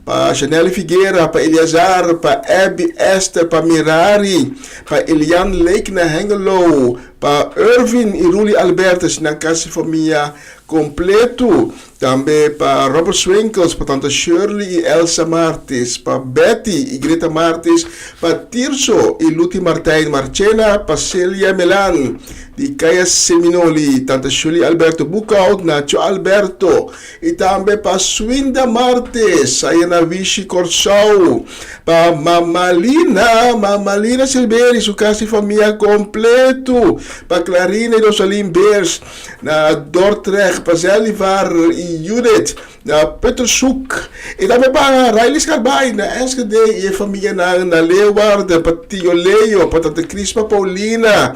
[SPEAKER 5] pa Janelle Figuera, pa Eleazar, pa Abby Esther, pa Mirari, pa Elian Lake na Hengelo, pa Irvin y Ruli Albertus, nan casi famia completo, tambe pa Robert Swinkels, pa tanta Shirley y Elsa Martis, pa Betty y Greta Martis, pa Tirso y Luti Martijn Marchena, pa Celia Melan, Di Kaya Seminoli, Tanta Shirley Alberto Boekhout, Nacho Alberto y tambe pa Swinda Martes, aya na Wishi Corsou, pa Mama Lina, Mama Lina Silveri, su casa y famia completo, pa Clarina y Rosalyn Beers, na Dordrecht, pa Zelivar y Judith, na Puttershoek, y tambe pa Riley Scarbay, na Enschede y e famianan, na Leeuwarden, pa Tio Leo, pa Tante Crispa Paulina,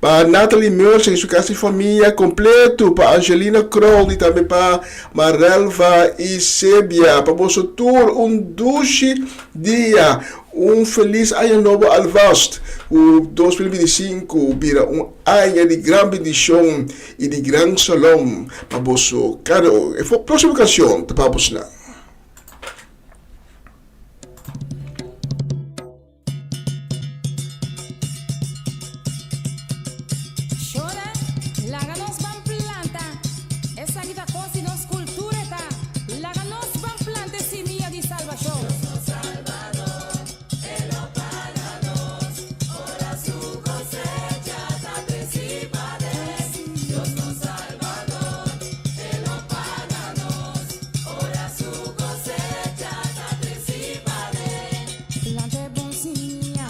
[SPEAKER 5] pa Natalie Mercer y su casa y famia completo, pa Angelina Kroll y tambe pa Marelva y Sebia. Pa boso tur un dushi dia, un feliz aña nobo alvast, cu 2025 bira un aña di gran bendicion y di gran salom pa boso cada un. E proximo cancion ta pa bosnan.
[SPEAKER 4] Shora, laga nos ban planta. Esaki ta kos di nos kultura ta. Laga nos ban planta e simia di salbashon. Dios nos Salbador, E lo paga nos. Ora su kosecha ta tresi paden. Dios nos Salbador, E lo paga nos. Ora su kosecha ta tresi paden. Planta e bon simia,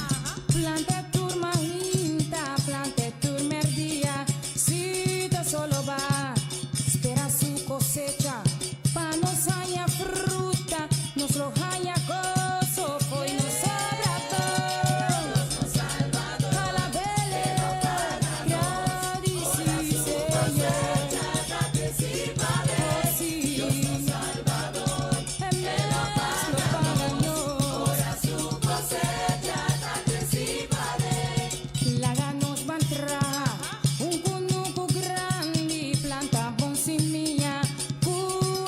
[SPEAKER 4] planta e tur mainta, planta e tur merdia, si ta solo ba spera su cosecha, pa nos haña fruta, nos lo haña gozo, fo'i nos obra bon. Alabele, gradici Señor. Oh si, e mes lo paga nos. Laga nos ban traha un kunuku grandi, planta bon simia ku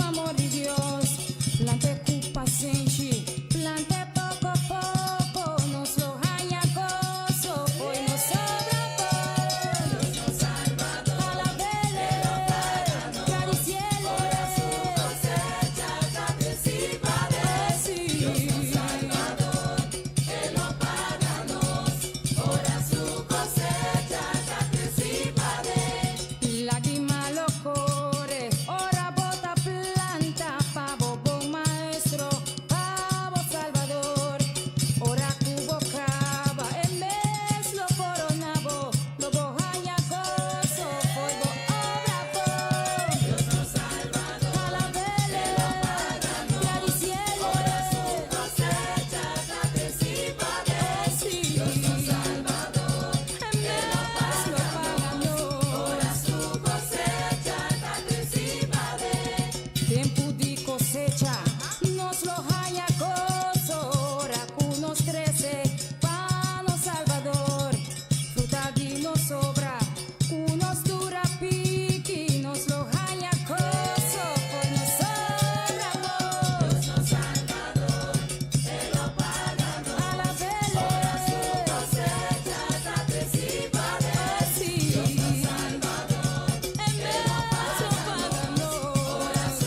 [SPEAKER 4] amor di Dios. Plant'e ku pasenshi, plant'e poko poko, nos lo haña goso, fo'i nos obra bon. Alabele, gradisiele. Oh si. Lag'i malo kore, ora bo ta planta pa bo bon maestro, pa bo Salbador. Ora ku bo kaba, e mes lo korona bo, lo bo haña goso fo'i bo obra bon. Alabele, gradisiele. Oh si, e mes lo paga nos. Tempu di kosecha, nos lo haña goso, ora ku nos trese pa nos Salbador. Fruta di nos obra, ku nos dura piki, nos lo haña goso fo'i nos obra bon. Alabele, oh si, e mes lo paga nos.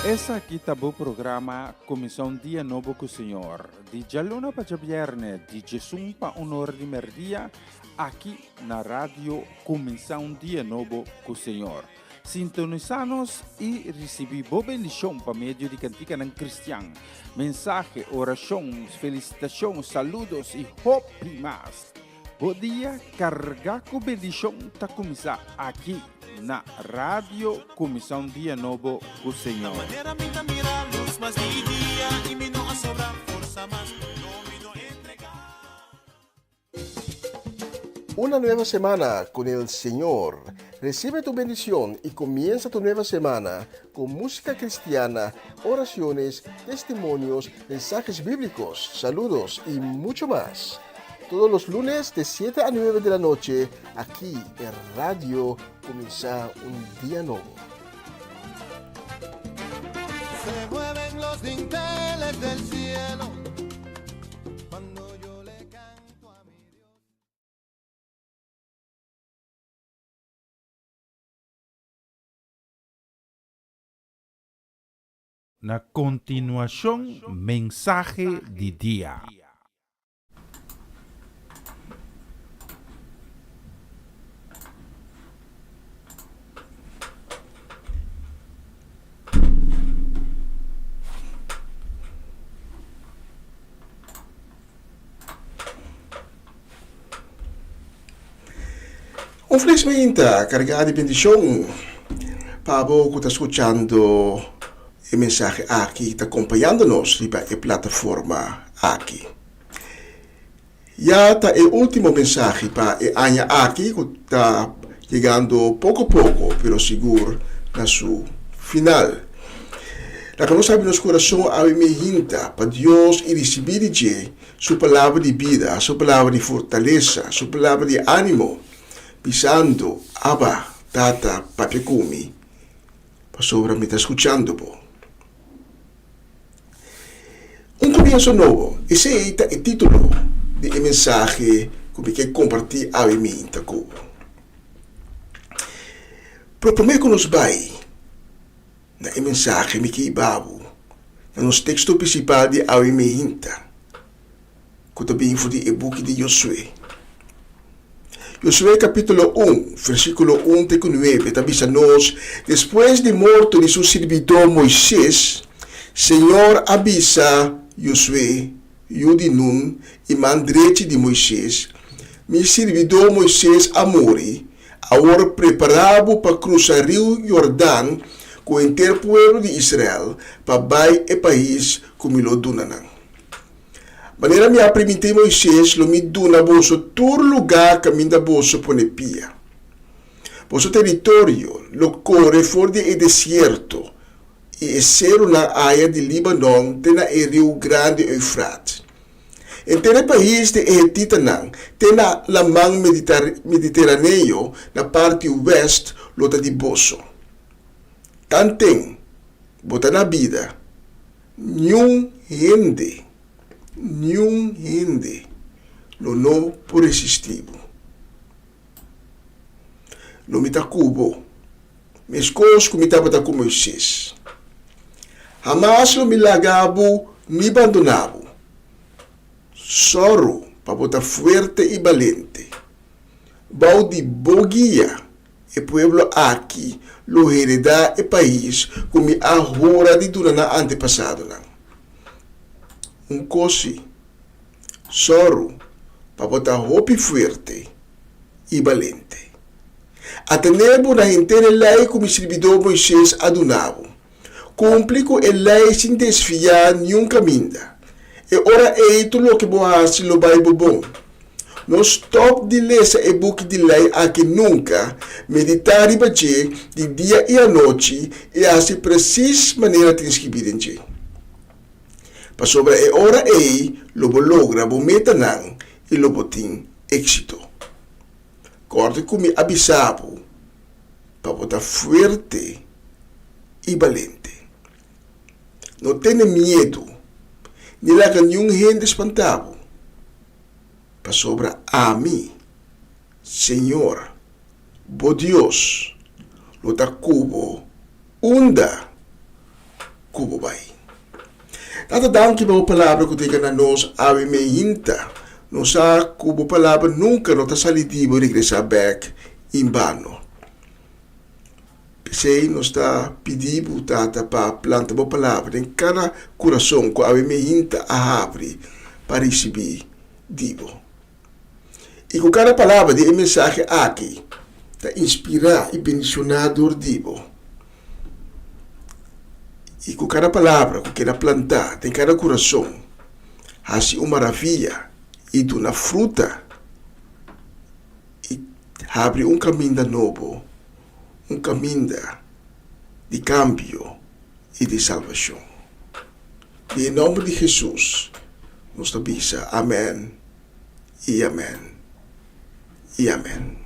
[SPEAKER 2] Esaki ta bo programa Kuminsá un Dia Nobo ku Señor, di djaluna pa djabièrnè, di djesun pa un ora di mèrdia, aki na Radio Kuminsá un Dia Nobo ku Señor. Sintonisá nos i risibí bo bendishon pa medio di kantikanan kristian, mensahe, orashon, felisitashon, saludos i hopi mas. Bo dia kargá ku bendishon ta kuminsá aki na Radio Kuminsá un Dia Nobo ku Señor.
[SPEAKER 5] Una nueva semana con el Señor. Recibe tu bendición y comienza tu nueva semana con música cristiana, oraciones, testimonios, mensajes bíblicos, saludos y mucho más. Todos los lunes de 7 a 9 de la noche, aquí en Radio Comienza un Día Nuevo.
[SPEAKER 3] Se mueven los dinteles del cielo.
[SPEAKER 2] Na kontinuashon mensahe di dia.
[SPEAKER 5] Un feliz mainta carga di bendicion pa bo cu ta scuchando e mensahe aki ta acompañando nos riba e plataforma aki. Ya ta e ultimo mensahe pa e aña aki cu ta yegando poco poco pero sigur na su final. Laga nos habri nos curason awe mehinta pa Dios y ricibi di dje su palabra di bida, su palabra di fortalesa, su palabra di animo, bisando, Abba, Tata, papia cu mi, pasobra mi ta scuchando bo. Un comienso nobo, esey ta e titulo di e mensahe cu mi ke comparti awe minta cu bo. Pero prome cu nos bay na e mensahe mi ke hiba bo na nos texto principal di awe minta cu ta bin for di e buki di Josué. Josué capítulo un, versículo un te cu nuebe ta bisa nos, Despues di morto di su sirbidó Moisés, Señor a bisa Josué, yu di Nun i man drechi di Moisés, Mi sirbidó Moisés a muri, awor prepará bo pa crusa riu Jordan cu henter pueblo di Israel pa bai e pais cu mi lo duna nan. Manera mi a primintí Moisés, lo mi duna boso tur lugá kaminda boso pone pia. Boso teritorio lo kore for di e desierto i e serunan aya di Líbanon te na e riu grandi Eufrat. Henter e pais di e hetitanan te na Laman Mediteraneo na parti wèst lo ta di boso. Tanten bo ta na bida, Niun hende, niun hende lo no por resistí bo. Lo mi ta ku bo, meskos ku mi tabata ku Moises. Hamas lo mi laga bo ni bandoná bo. Sòru pa bo ta fuerte i balente. Bou di bo guia, E pueblo aki lo heredá e pais ku mi a hura di duna nan antepasadonan. Un kos sí, sòru pa bo ta hopi fuerte i balente. Atené bo na henter e lei ku mi sirbidó Moisés a duna bo. Kumpli ku e lei sin desviá niun kaminda. E ora ei tur loke bo hasi lo bai bo bon. No stòp di lesa e buki di lei aki nunka, meditá riba dje di dia i anochi i hasi presis manera tin skibí den dje. Pasobra e ora ei lo bo logra bo metanan i lo bo tin éksito. Kòrda ku mi a bisa bo pa bo ta fuerte i balente. No tene miedu, ni laga niun hende spantá bo, pasobra ami, Señor, bo Dios, lo ta ku bo unda ku bo bai. Tata danki pa bo palabra ku ta yega na nos awe meinta. Nos sa ku bo palabra nunka no ta sali di bo i regresá bèk inbano. P'esei nos ta pidi bo, Tata, pa planta bo palabra den kada kurason ku awe meinta a habri pa risibí di bo. I ku kada palabra di e mensahe aki ta inspirá i bendishoná dor di bo. I ku kada palabra ku keda plantá den kada kurason hasi un maravia i duna fruta i habri un kaminda nobo, un kaminda di kambio i di salbashon. Den e nòmber di Hesus nos ta bisa amèn i amèn i amèn.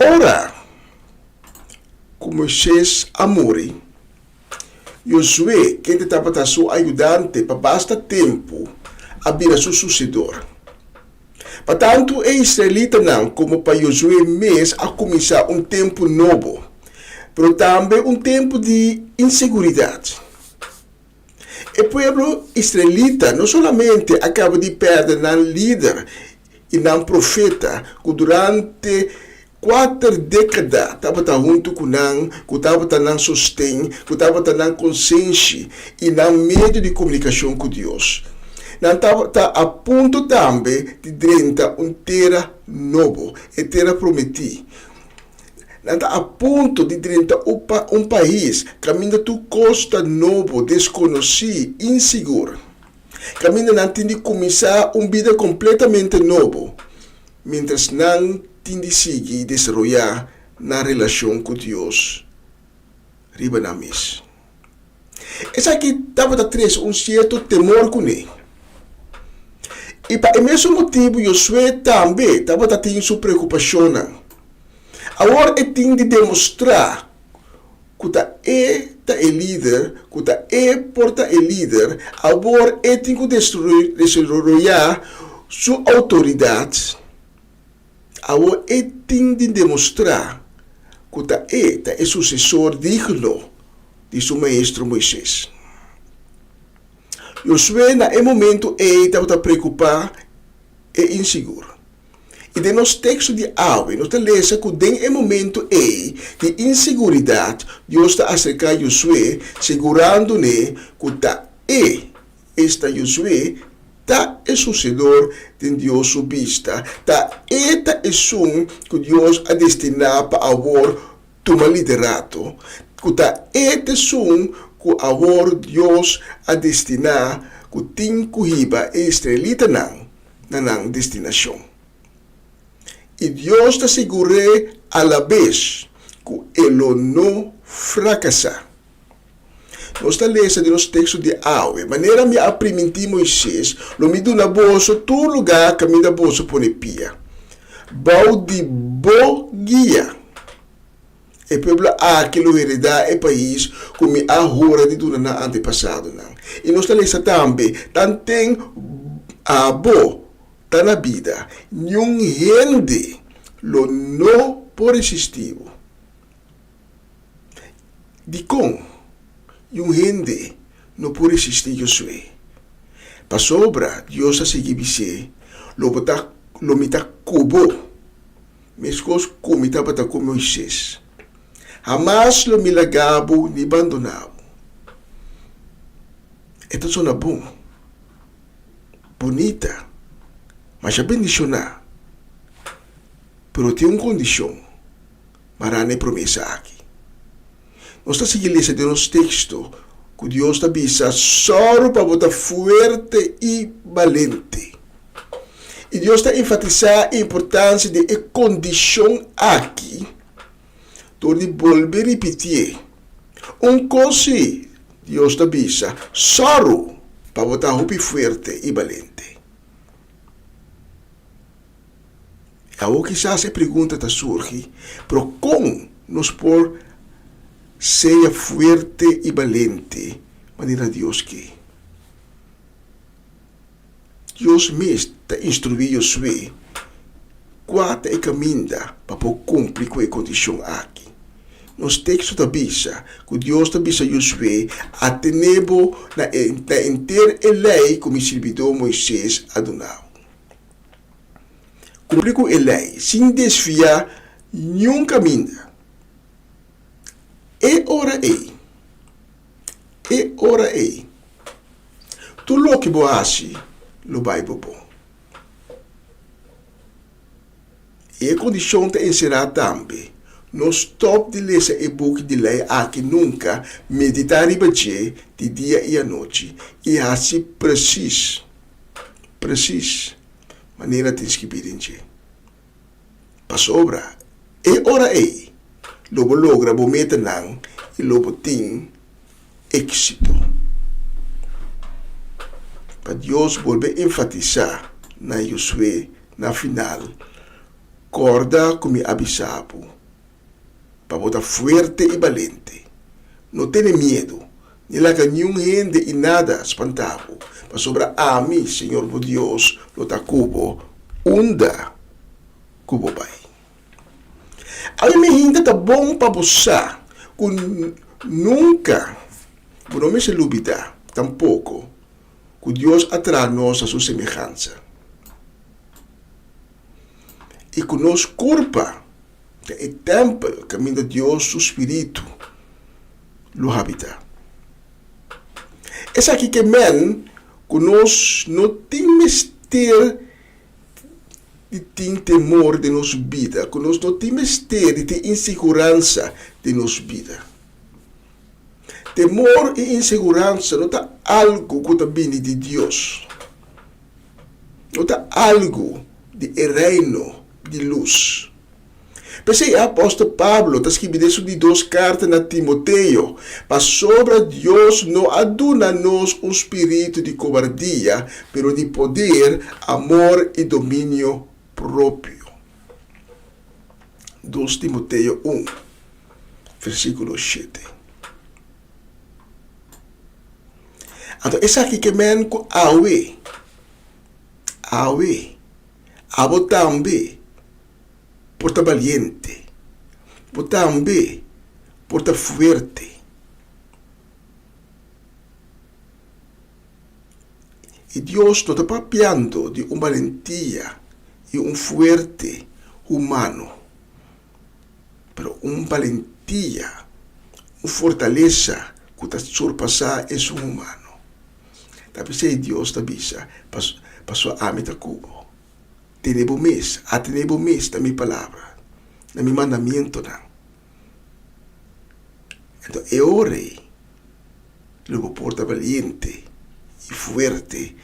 [SPEAKER 5] Ora ku Moises a muri, Josué, kende tabata su ayudante pa basta tempu, a bira su susedor. Pa tantu e israelitanan komo pa Josué mes a kuminsá un tempu nobo, pero tambe un tempu di inseguridat. E pueblo israelita no solamente a kaba di pèrdè nan lider i nan profeta ku durante kuater dékada tabata huntu ku nan, ku tabata nan sosten, ku tabata nan konsenshi i nan medio di komunikashon ku Dios. Nan tabata a punto tambe di drenta un tera nobo, e Tera Prometí. Nan ta a punto di drenta un pais kaminda tur kos ta nobo, deskonosí, insigur. Kaminda nan tin di kuminsá un bida kompletamente nobo, miéntras nan tin di sigui desaroyá nan relashon ku Dios riba nan mes. Esaki tabata trese un sierto temor kuné. I pa e mesun motibu Josué tambe tabata tin su preokupashonnan. Awor e tin di demostrá ku ta e ta e lider, ku ta e por ta e lider, awor e tin ku desaroyá su outoridat. Awor e tin di demostrá ku ta e ta e susesor digno di su maestro Moises. Josué na e momentu ei tabata preokupá i insigur. I den nos teksto di awe nos ta lesa ku den e momentu ei di inseguridat Dios ta aserká Josué segurando n'e ku ta e, esta Josué, ta e susedor den Dios su bista, ta e ta esun ku Dios a destiná pa awor tuma liderato, ku ta e ta esun ku awor Dios a destiná ku tin ku hiba e israelitanan na nan destinashon. I Dios ta sigur'é alabes ku e lo no frakasá. Nos ta lesa den nos teksto di awe, Manera mi a primintí Moisés, lo mi duna boso tur lugá kaminda boso pone pia, bou di bo guia. E pueblo aki lo heredá e pais ku mi a hura di duna nan antepasadonan. I nos ta lesa tambe, Tanten abo ta na bida, niun hende lo no por resistí bo. Dikon niun hende no por resistí Josué? Pasobra Dios a sigui bis'é, Lo bo ta, lo mi ta ku bo. Meskos ku mi tabata ku Moises. Hamas lo mi laga bo ni bandoná bo. E ta sona bon, bunita, masha bendishoná, pero tin un kondishon mará na e promesa aki. Nos ta sigui lesa den nos teksto ku Dios ta bisa, Sòru pa bo ta fuerte i balente. I Dios ta enfatisá e importansia di e kondishon aki dor di bolbe ripitié. Un kos sí, Dios ta bisa, Sòru pa bo ta hopi fuerte i balente. Awor kisas e pregunta ta surgi, pero kon nos por sea fuerte i balente manera Dios ke? Dios mes ta instruí Josué. Kua ta e kaminda pa por kumpli ku e kondishon aki? Nos teksto ta bisa ku Dios ta bisa Josué, Atené bo na e na henter e lei ku mi sirbidó Moisés a duna bo. Kumpli ku e lei sin desviá niun kaminda. E ora ei, e ora ei, tur loke bo hasi lo bai bo bon. I e kondishon ta enserá tambe, No stòp di lesa e buki di lei aki nunka, meditá riba dje di dia i anochi, i hasi presis, presis, manera tin skibí den dje. Pasobra e ora ei lo bo logra bo metanan i lo bo tin éksito. Pa Dios bolbe enfatisá na Josué na final, Kòrda ku mi a bisa bo, pa bo ta fuerte i balente. No tene miedu, ni laga niun hende i nada spantá bo, pasobra ami, señor bo Dios, lo ta ku bo unda ku bo bai. Ami mi hinta ta bon pa bo sa ku nunka bo no mester lubidá tampoko ku Dios a traha nos na su semehansa i ku nos kurpa ta e tèmpel kaminda Dios su spiritu lo habitá. Esaki ke men ku nos no tin mester di tin temor den nos bida, ku nos no tin mester di tin insiguransa den nos bida. Temor i insiguransa no ta algu ku ta bini di Dios. No ta algu di e Reino di lus. P'esei e apòstel Pablo ta skibi den su di dos karta na Timoteo, Pasobra Dios no a duna nos un spiritu di kobardia, pero di poder, amor i dominio propio. Dos Timoteo un, versíkulo shete. Anto esaki ke men ku awe, awe, abo tambe por ta baliente, bo tambe por ta fuerte. I Dios no ta papiando di un balentia i un fuerte humano, pero un balentia, un fortalesa ku ta surpasá esun humano. Ta p'esei Dios ta bisa, Pasobra ami ta ku bo. Tene bo mes, atene bo mes na mi palabra, na mi mandamientonan. Enton e ora ei lo bo por ta baliente i fuerte,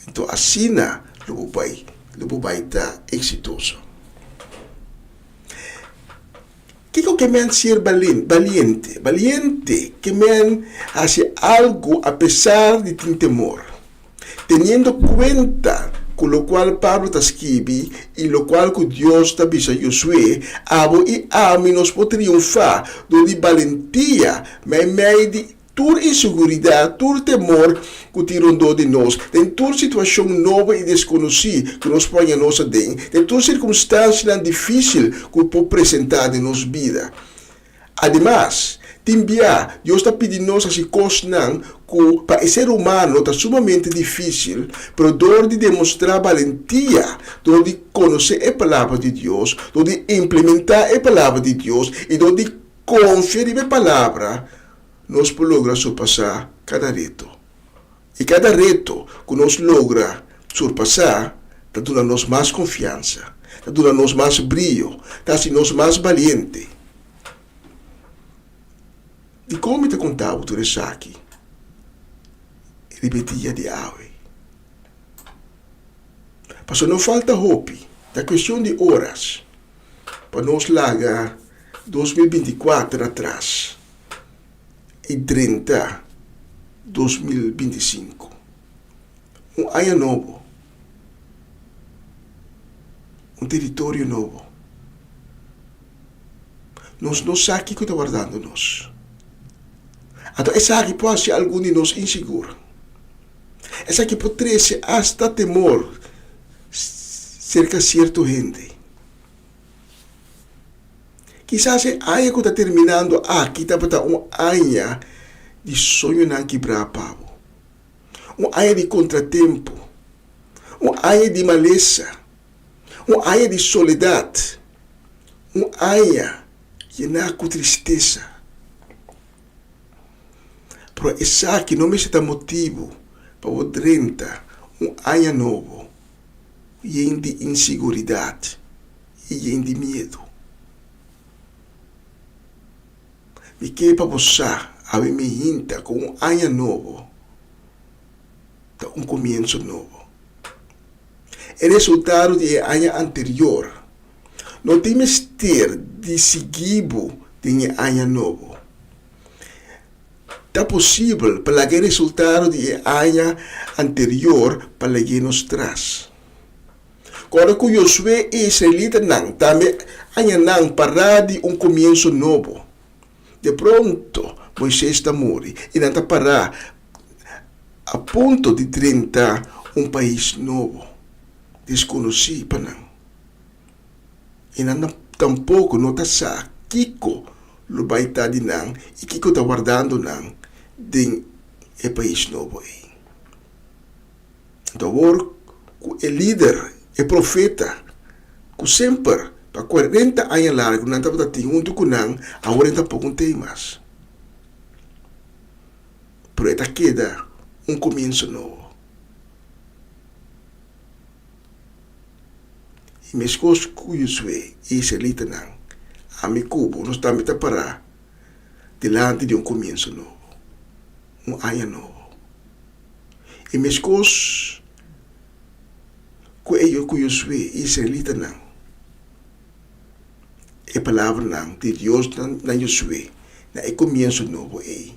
[SPEAKER 5] enton asina lo bo bai, lo bo bai ta eksitoso. Kiko ke men ser baliente? Baliente ke men hasi algu apesar di tin temor. Teniendo kuenta ku lokual Pablo ta skibi i lokual ku Dios ta bisa Josué, abo i ami nos por triunfá dor di balentia meimei di tur inseguridat, tur temor ku tin rondó di nos, den tur situashon nobo i deskonosí ku nos por haña nos aden, den tur sirkunstansianan difísil ku por presentá den nos bida. Ademas, tin bia Dios ta pidi nos hasi kosnan ku pa e ser humano ta sumamente difísil, pero dor di demostrá balentia, dor di konosé e Palabra di Dios, dor di implementá e Palabra di Dios i dor di konfia riba e Palabra, nos por logra surpasá kada reto. I kada reto ku nos logra surpasá ta duna nos mas konfiansa, ta duna nos mas brio, ta hasi nos mas baliente. Dikon mi ta konta bo tur esaki riba e dia di awe? Pasobra no falta hopi, ta kuestion di oras pa nos laga 2024 atras i drenta 2025, un aña nobo, un teritorio nobo. Nos no sa kiko ta wardando nos. Anto esaki por hasi algun di nos insigur. Esaki por trese asta temor serka sierto hende. Kisas e aña ku ta terminando aki tabata un aña di soñonan kibrá pa bo, un aña di kontratempu, un aña di malesa, un aña di soledat, un aña yená ku tristesa. Pero esaki no mester ta motibu pa bo drenta un aña nobo yen di insiguridat i yen di miedu. Mi ke pa bo sa awe mi hinta ku un aña nobo ta un komienso nobo. E resultado di e aña anterior no tin mester di sigui bo den e aña nobo. Ta posibel pa laga e resultado di e aña anterior pa lag'é nos tras. Kòrda ku Josué i e israelitanan tambe aña nan pará di un komienso nobo. De pronto Moisés ta muri i nan ta pará a punto di drenta un pais nobo, deskonosí pa nan. I nan tampoko no ta sa kiko lo bai ta di nan i kiko ta wardando nan den e pais nobo ei. Anto awor ku e lider, e profeta, ku semper pa kuarenta aña largu nan tabata tin huntu ku nan, awor e tampoko no ta ei mas. Pero e ta keda un komienso nobo. I meskos ku Josué i e israelitanan, ami ku bo nos tambe ta pará dilanti di un komienso nobo, un aña nobo. I meskos ku e ku Josué i e israelitanan, e palabranan di Dios na Josué na e komienso nobo ei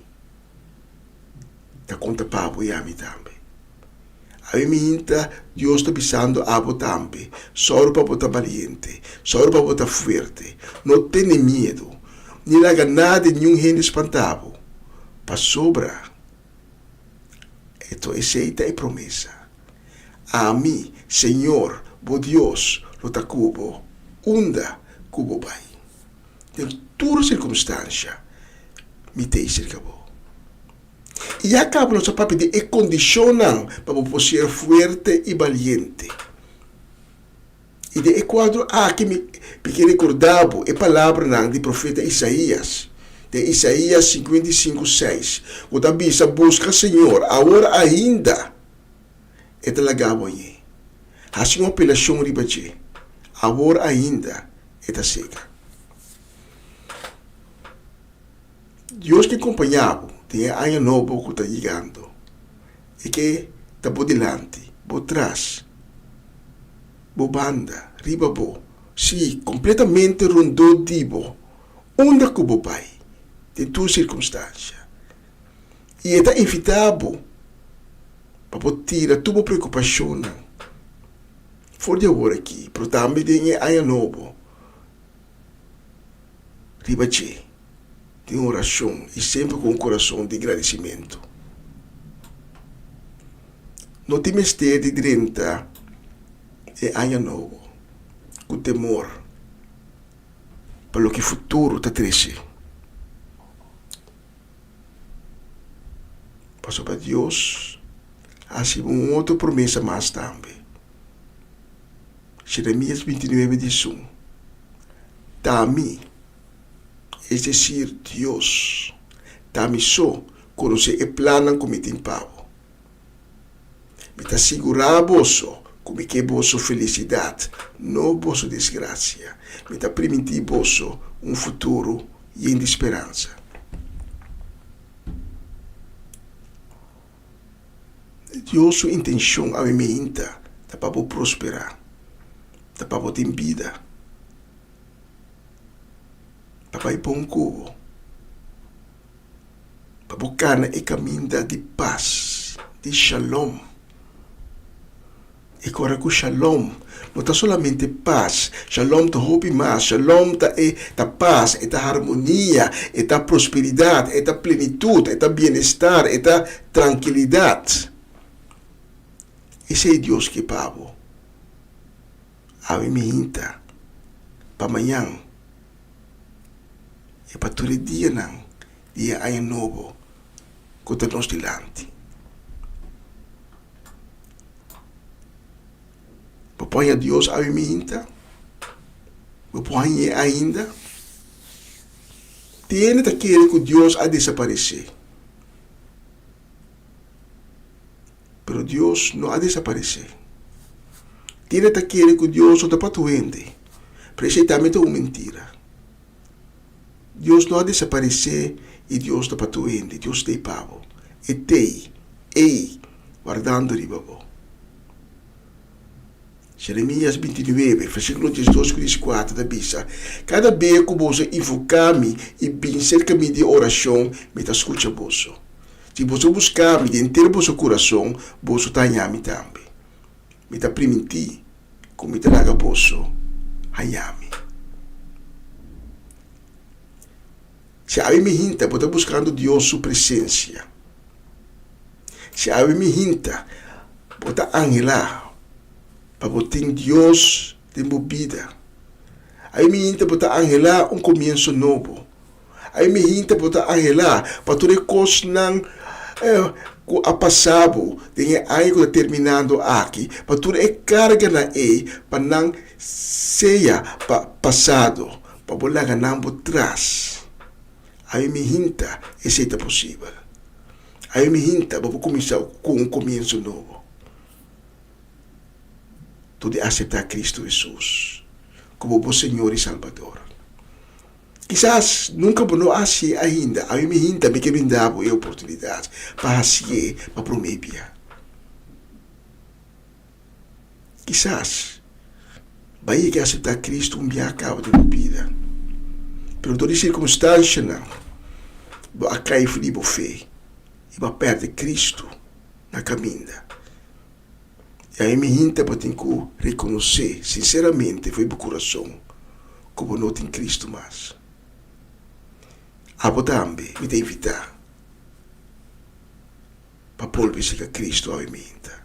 [SPEAKER 5] ta konta pa bo i ami tambe. Ami minta Dios ta bisando abo tambe, sòru pa bo ta baliente, sòru pa bo ta fuerte, no tene miedu, ni laga nada niun hende spanta bo, pasobra eto esei ta e promesa, Ami, Señor, bo Dios, lo ta ku bo unda ku bo bai. Den tur sirkunstansha mi ta ei serka bo. I ya kaba nos a papia di e kondishonnan pa bo por ser fuerte i baliente. I den e kuadro aki mi ke rekordá bo e palabranan di profeta Isaías den Isaías 55, seis, ku ta bisa, Buska Señor awor ainda E ta laga bo añ'é. Hasi un apelashon riba dje, awor ainda E ta seka. Dios ke kompañá bo den e aña nobo ku ta yegando. E ke ta bo dilanti, bo tras, bo banda, riba bo, sí, kompletamente rondó di bo, unda ku bo bai, den tur sirkumstansia. I e ta invitá bo pa bo tira tur bo preokupashonnan for di awor aki, pero tambe den e aña nobo. Riba dje tin orashon i semper ku un kurason di gradisimentu. No tin mester di drenta e aña nobo ku temor pa loke futuro ta trese. Pasobra Dios a hasi un otro promesa mas tambe. Jeremías 29 diesun, Ta mi, es desir, Dios, ta mi so konosé e plannan ku mi tin pa bo. Mi ta sigurá boso ku mi ke boso felisidat, no boso desgrasia. Mi ta primintí boso un futuro yen di speransa. Dios su intencion awe meinta ta pa bo prospera, ta pa bo tin bida, pa bai bon cu bo, pa bo cana e caminda di pas, di shalom. E kora ku shalom no ta solamente pas, shalom ta hopi mas. Shalom ta e ta pas, e ta harmonia, e ta prosperidat, e ta plenitut, e ta bienestar, e ta trankilidat. Esei Dios ke pa bo. Awe mi hinta pa mañan. i pa tur e dianan di e aña nobo ku ta nos dilanti. Bo por haña Dios awe minta? Bo por hañ'é ainda? Tin hende ta kere ku Dios a desaparesé. Pero Dios no a desaparesé. Tin hende ta kere ku Dios no ta pa tur hende, pero esei tambe ta un mentira. Dios no a desaparesé i Dios ta pa tur hende. Dios t'ei pa bo. E t'ei, ei, wardando riba bo. Jeremias bintinuebe, versíkulo diesdos ku dieskuater ta bisa, Kada be ku boso invoká mi i bin serka mi den orashon, mi ta skucha boso. Si boso buska mi den henter boso kurason, boso ta haña mi tambe. Mi ta primintí ku mi ta laga boso haña mi. Si awe mi hinta bo ta buskando Dios su presensia. Si awe mi hinta bo ta anhelá pa bo tin Dios den bo bida. Awe mi hinta bo ta anhelá un komienso nobo. Awe mi hinta bo ta anhelá pa tur e kosnan ku a pasa bo den e aña ku ta terminando aki, pa tur e karganan ei pa nan sea pa pasado. Pa bo laga nan bo tras. Awe mi hinta esei ta posibel. Awe mi hinta bo por kuminsá ku un komienso nobo. Tur di aseptá Kristu Hesus komo bo Señor i Salbador. Kisas nunka bo no a hasié ainda. Awe mi hinta mi ke brinda bo e oportunidat pa hasié pa promé bia. Kisas, bo a yega aseptá Kristu un biaha kaba den bo bida, pero dor di sirkunstanshanan bo a kai for di bo fe i bo a pèrdè Kristu na kaminda. I awe mi hinta bo tin ku rekonosé sinseramente for di bo kurason ku bo no tin Kristu mas. Abo tambe mi ta invitá pa bolbe serka Kristu awe mi hinta.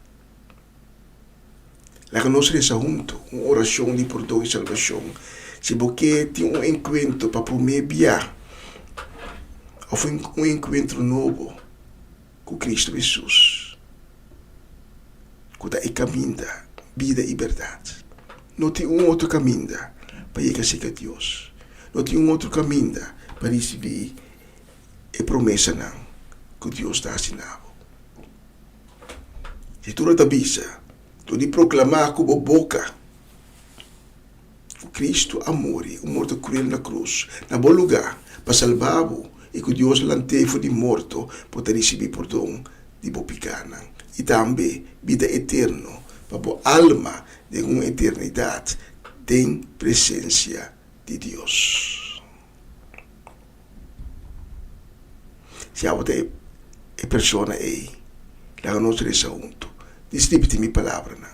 [SPEAKER 5] Laga nos resa huntu un orashon di pordon i salbashon. Si bo ke tin un enkuentro pa promé bia òf un enkuentro nobo ku Kristu Hesus, ku ta e kaminda, bida i bèrdat. No tin un otro kaminda pa yega serka Dios. No tin un otro kaminda pa risibí e promesanan ku Dios ta hasi na bo. Skritura ta bisa, Dor di proklamá ku bo boka ku Kristu a muri un morto kruel na krus na bo lugá pa salba bo i ku Dios a lant'é for di morto, bo ta risibí pordon di bo pikánan i tambe bida eterno pa bo alma den un eternidat den presensia di Dios. Si abo ta e persona ei, laga nos resa huntu. Djis ripiti mi palabranan.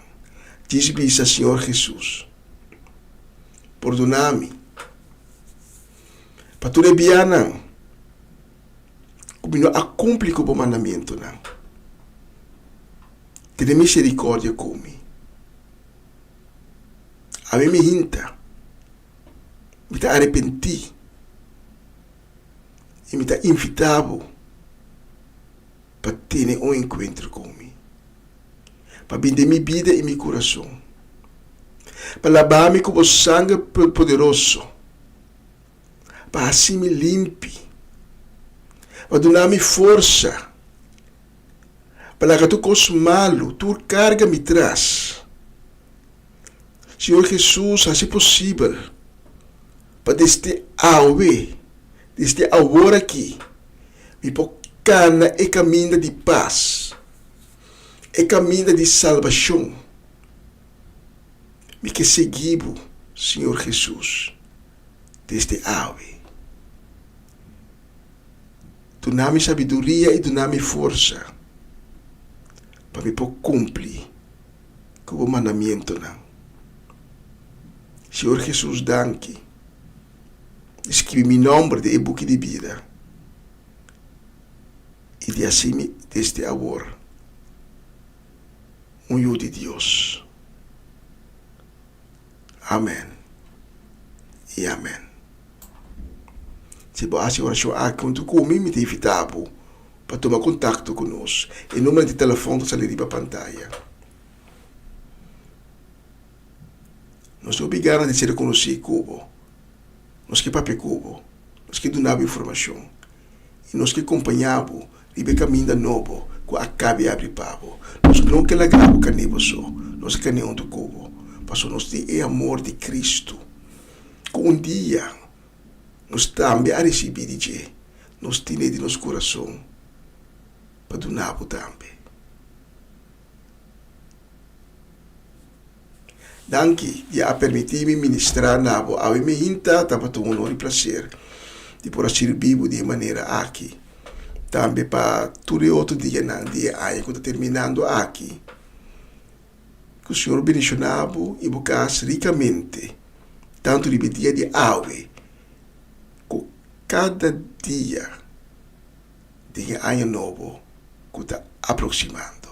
[SPEAKER 5] Djis bisa, Señor Jesus, pordona mi pa tur e bianan ku mi no a kumpli ku bo mandamentunan. Tene miserikordia ku mi. Ami mi hinta. Mi ta arepentí i mi ta invitá bo pa tene un enkuentro ku mi, pa bin den mi bida i mi kurason, pa labá mi ku bo sanger poderoso, pa hasi mi limpi, pa duna mi forsa, pa laga tur kos malu, tur karga mi tras. Señor Hesus hasi posibel pa desde awe, desde awor aki, mi por kana e kaminda di pas, e kaminda di salbashon. Mi ke sigui bo, Señor Hesus, desde awe. Duna mi sabiduria i duna mi forsa pa mi por kumpli ku bo mandamientonan. Señor Jesus danki di skibi mi nomber den e buki di bida i di hasi mi desde awor un yu di Dios. Amen i amen. Si bo hasi orashon aki huntu ku mi, mi ta invitá bo pa tuma kontakto ku nos. E numero di telefòn ta sali riba pantaya. Nos ta hopi gana di ser konosí ku bo. Nos ke papia ku bo. Nos ke duna bo informashon. I nos ke kompañá bo riba e kaminda nobo ku a kabi abri pa bo. Nos no ke laga bo kané bo so. Nos a kané huntu ku bo. Pasobra nos tin e amor di Kristu ku un dia nos tambe a risibí di dje. Nos tine den nos kurason pa duna bo tambe. Danki di a permití mi ministrá na bo awe mi hinta tabata un honor i plaser di por a sirbi bo di e manera aki. Tambe pa tur e otro dianan di e aña ku ta terminando aki. Ku Señor bendishoná bo i bo kas rikamente, tantu riba e dia di awe ku kada dia den e aña nobo ku ta aproksimando.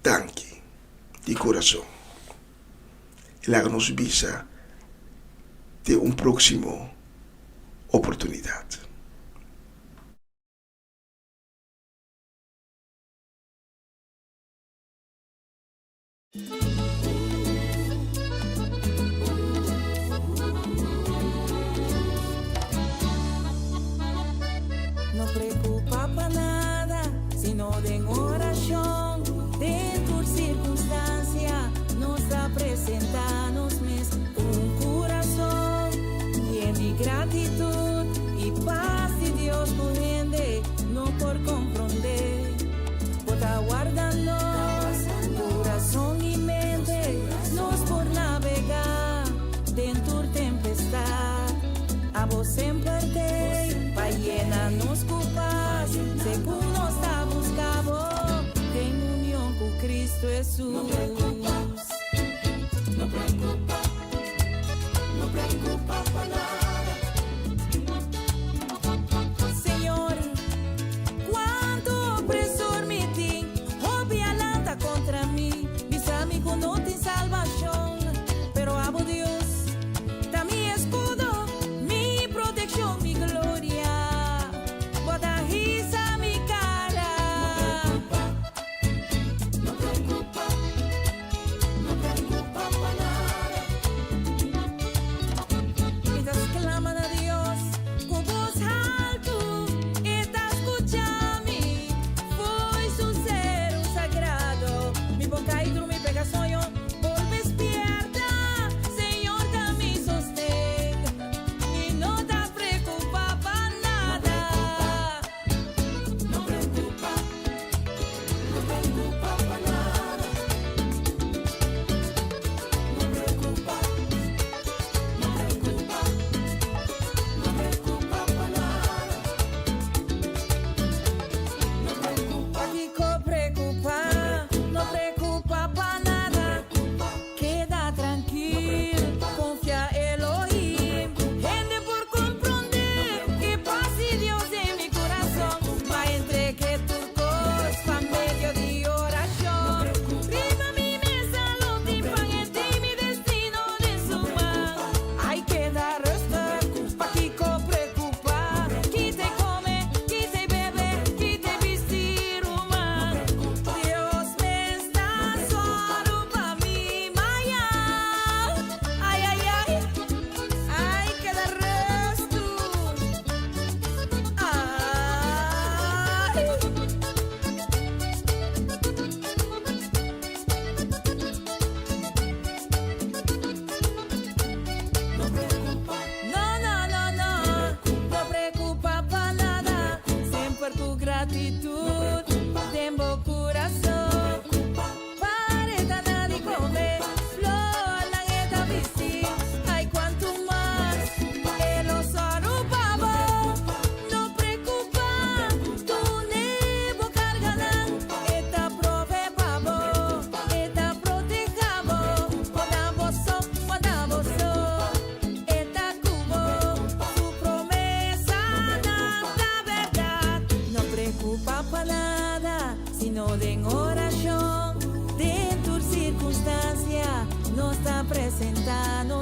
[SPEAKER 5] Danki di kurason. I laga nos bisa te un próksimo oportunidat.
[SPEAKER 4] No preocupa pa nada, sino den oracion, den tur circunstancia, nos ta presenta nos mes un curason yen di gratitud y paz di Dios cu hende no por comprende. Bo ta warda nos curason y mente, nos por nabega den tur tempestad. Abo semper t'ey pa yena nos cu paz, segun nos ta busca bo den union cu Cristo Jesus.
[SPEAKER 7] No preocupa, no preocupa, no preocupa pa nada.
[SPEAKER 4] Señor, cuanto opresor mi tin, hopi a lanta contra mi, bisa mi cu no tin salbacion, pero abo Dios ta mi escudo, mi proteccion, mi gloria, bo ta hisa mi cara.
[SPEAKER 7] No preocupa, no preocupa.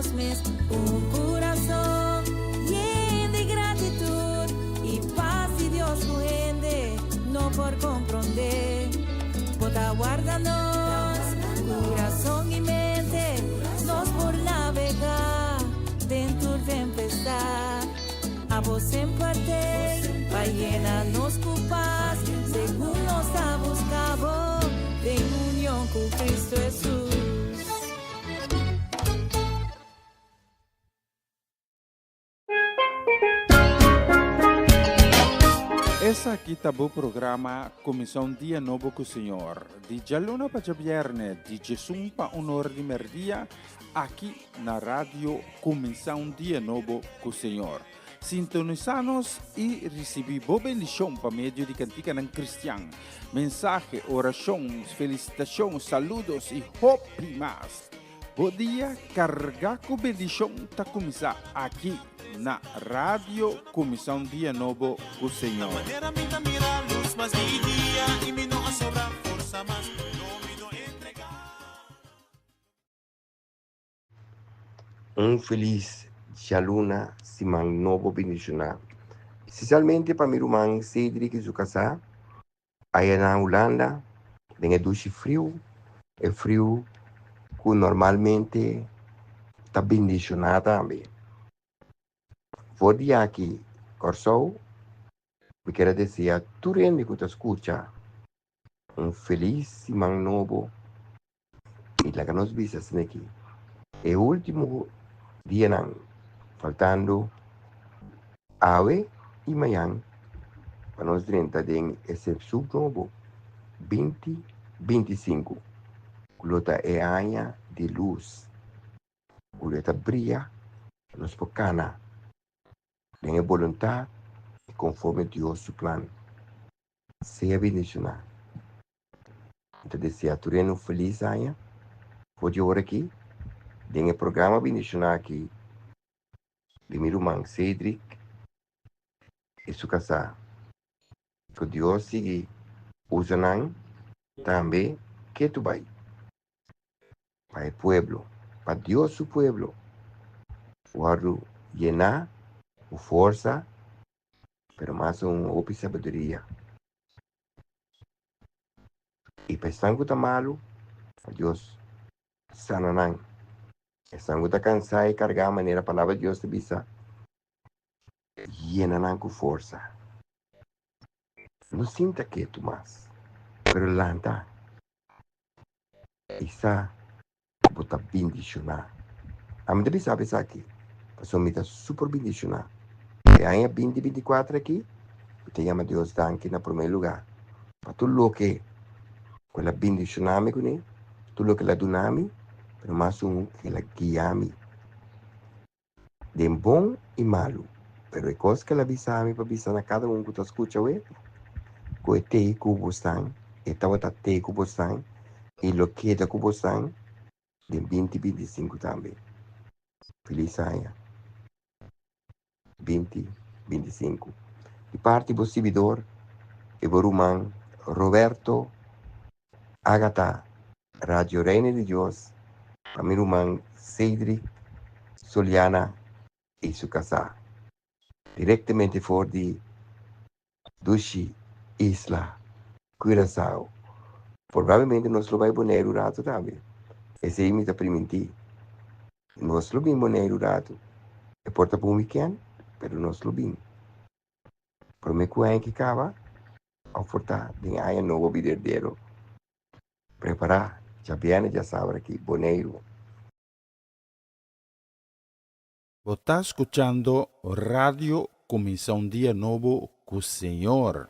[SPEAKER 4] nos mes un kurason yen di gratitut i pas di Dios ku hende no por komprondé. Bo ta warda nos kurason i mente, nos por nabegá den tur tempestat. Abo semper t'ei pa yena nos ku pas, segun nos ta buska bo den union ku Cristo Hesus.
[SPEAKER 2] Esaki ta bo programa Kuminsá un Dia Nobo ku Señor, di djaluna pa djabièrnè, di djesun pa un ora di mèrdia, aki na radio Cuminsa un Dia Nobo cu Señor. Sintonisa nos y ricibi bo bendicion pa medio di canticanan cristian, mensahe, oracion, felicitacion, saludos y hopi mas. Bo dia carga cu bendicion ta cuminsa aki na Radio Cuminsa un Dia Nobo cu Señor.
[SPEAKER 8] Un felis djaluna siman nobo bendishoná. Spesialmente pa mi ruman Cedric i su kasá aya na Hulanda den e dushi friu, e friu ku normalmente ta bendishoná tambe. For di aki Kòrsou mi kier a desea tur hende ku ta skucha un felis siman nobo i laga nos bisa asina aki e ultimo dianan faltando awe i mañan pa nos drenta den e sub nobo binti 25 ku lo ta e aña di lus ku lo ta bria pa nos por kana den e boluntat i konforme Dios su plan. Sea bendishoná. Mi ta desea tur hende un felis aña for di ora aki den e programa bendishoná aki di mi ruman Cedric i su kasá. Ku Dios sigui usa nan tambe ketu bai pa e pueblo, pa Dios su pueblo wòrdu yená ku forsa pero mas un hopi sabiduria. I pa esnan ku ta malu, pa Dios sana nan. Esnan ku ta kansá i kargá, manera Palabra di Dios ta bisa, yena nan ku forsa. No sinta ketu mas, pero lanta i sa ku bo ta bindishoná. Ami ta bisa bo esaki pasobra mi ta super bindishoná. E aña 2024 aki, mi ta yama Dios danki na promé lugá pa tur loke ku el a bindishoná mi kuné, tur loke el a duna mi, pero mas aun ku el a guia mi den bon i malu. Pero e kos ku el a bisa mi pa bisa na kada un ku ta skucha awe, ku e t'ei ku bosan, e tabata t'ei ku bosan i lo keda ku bosan den 2025 tambe. Felis aña 2025. Di parti bo sibidor i bo ruman Roberto Agatha, Radio Reino di Dios, pa mi ruman Cedric Soliana i su kasá. Direktamente for di dushi isla Curaçao. Probablemente nos lo bai Boneiru rato tambe. Esei mi ta primintí. Nos lo bin Boneiru rato. E por ta pa un weekend, pero nos lo bin. Promé ku aña ki kaba, òf por ta den aña nobo biderdero. Prepará, djabièrnè djasabra aki, Boneiru.
[SPEAKER 2] Bo ta skuchando Radio Kuminsá un Dia Nobo ku Señor.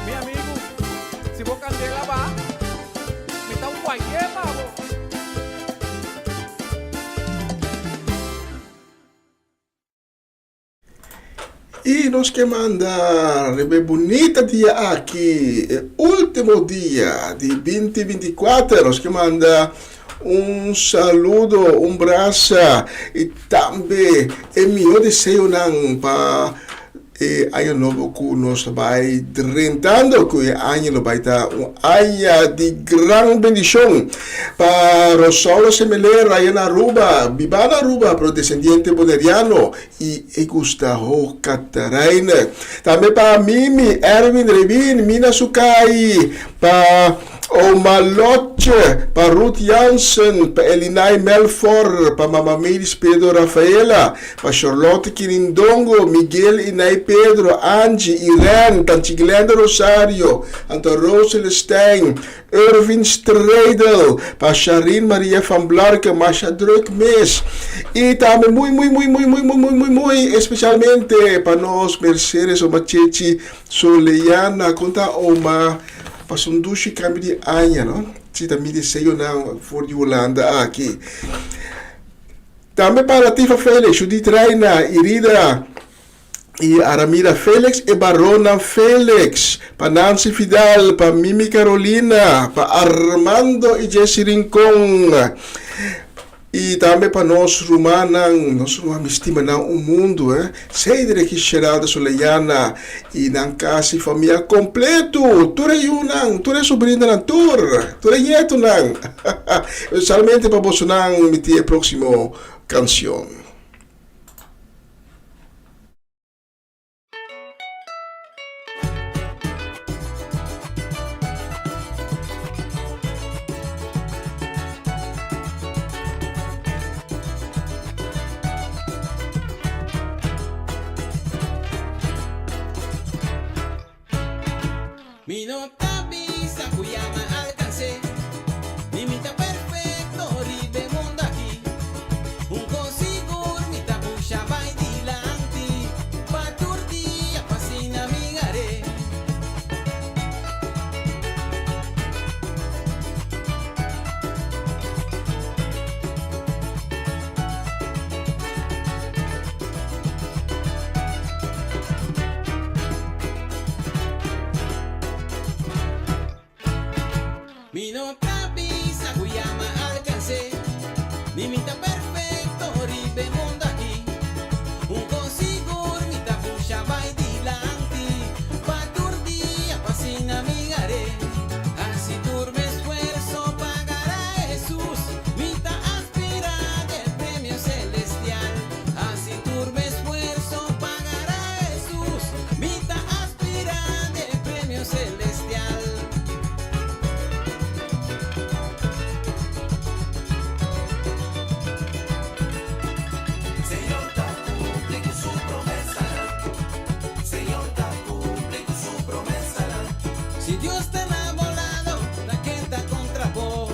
[SPEAKER 9] Mi amigu, si bo kandela ba, mi ta wayé pa bo.
[SPEAKER 5] I nos ke manda riba e bunita dia aki, e ultimo dia di binti binti kuater, nos ke manda un saludo, un brasa i tambe e mihó deseonan pa E aña nobo ku nos ta bai drentando, ku e aña lo bai ta un aña di gran bendishon pa Rosaura Semeler raya na Aruba, biba na Aruba pero desendiente boneriano i e gusta ho Catharijne. Tambe pa Mimi, Erwin, Rewin, Mina Sukai, pa Oma Lotje, pa Ruth Jansen, pa Elinay Melfor, pa Mama Melis Pedro Rafaela, Pa Charlotte Kirindongo, Miguel y Nay Pedro, Angie, Irene, Tanchi Glenda Rosario, Anto Rose Celestijn, Irvin Stredel, pa Sharine Maria van Blarke, masha druk mes. Y tambe muy muy muy muy muy muy muy muy muy especialmente pa nos Mercedes Oma Chechi Soleana, con ta Oma pasa un dushi cambio di aña, no? Si ta mi deseonan for di Hulanda aki. Tambe pa Latifa Felix, Judith Reina, Irida y Aramira Felix, e baronnan Felix, pa Nancy Fidal, pa Mimi Carolina, pa Armando y Jessy Rincon, y tambe pa nos rumannan, nos ruman mi stima nan un mundo, eh, Cedric y Sheralda Soleyana y nan casi famia completo, tur e yunan, tur e sobrinonan, tur, tur e ñetonan. Especialmente pa bosonan mi tin e próximo canción.
[SPEAKER 10] Mi no ta bisa ku ya m'a alkans'é, ni mi ta perfekto riba e mundu aki. Un kos sigur mi ta pusha bai dilanti, pa tur dia pa asina mi gar'é. Mi no ta bisa ku ya m'a alkans'é, ni mi ta perfekto riba e mundu aki. Un kos sigur mi ta pusha bai dilanti, pa tur dia pa asina mi gar'é. Hasi tur mi esfuerso pa gara Hesus, mi ta aspirá den premio selestial. Hasi tur mi esfuerso pa gara Hesus, mi ta aspirá den premio selestial.
[SPEAKER 7] Señor ta cumpli cu su promesanan. Señor ta cumpli cu su promesanan.
[SPEAKER 10] Si Dios ta na bo lado, ta ken ta contra bo?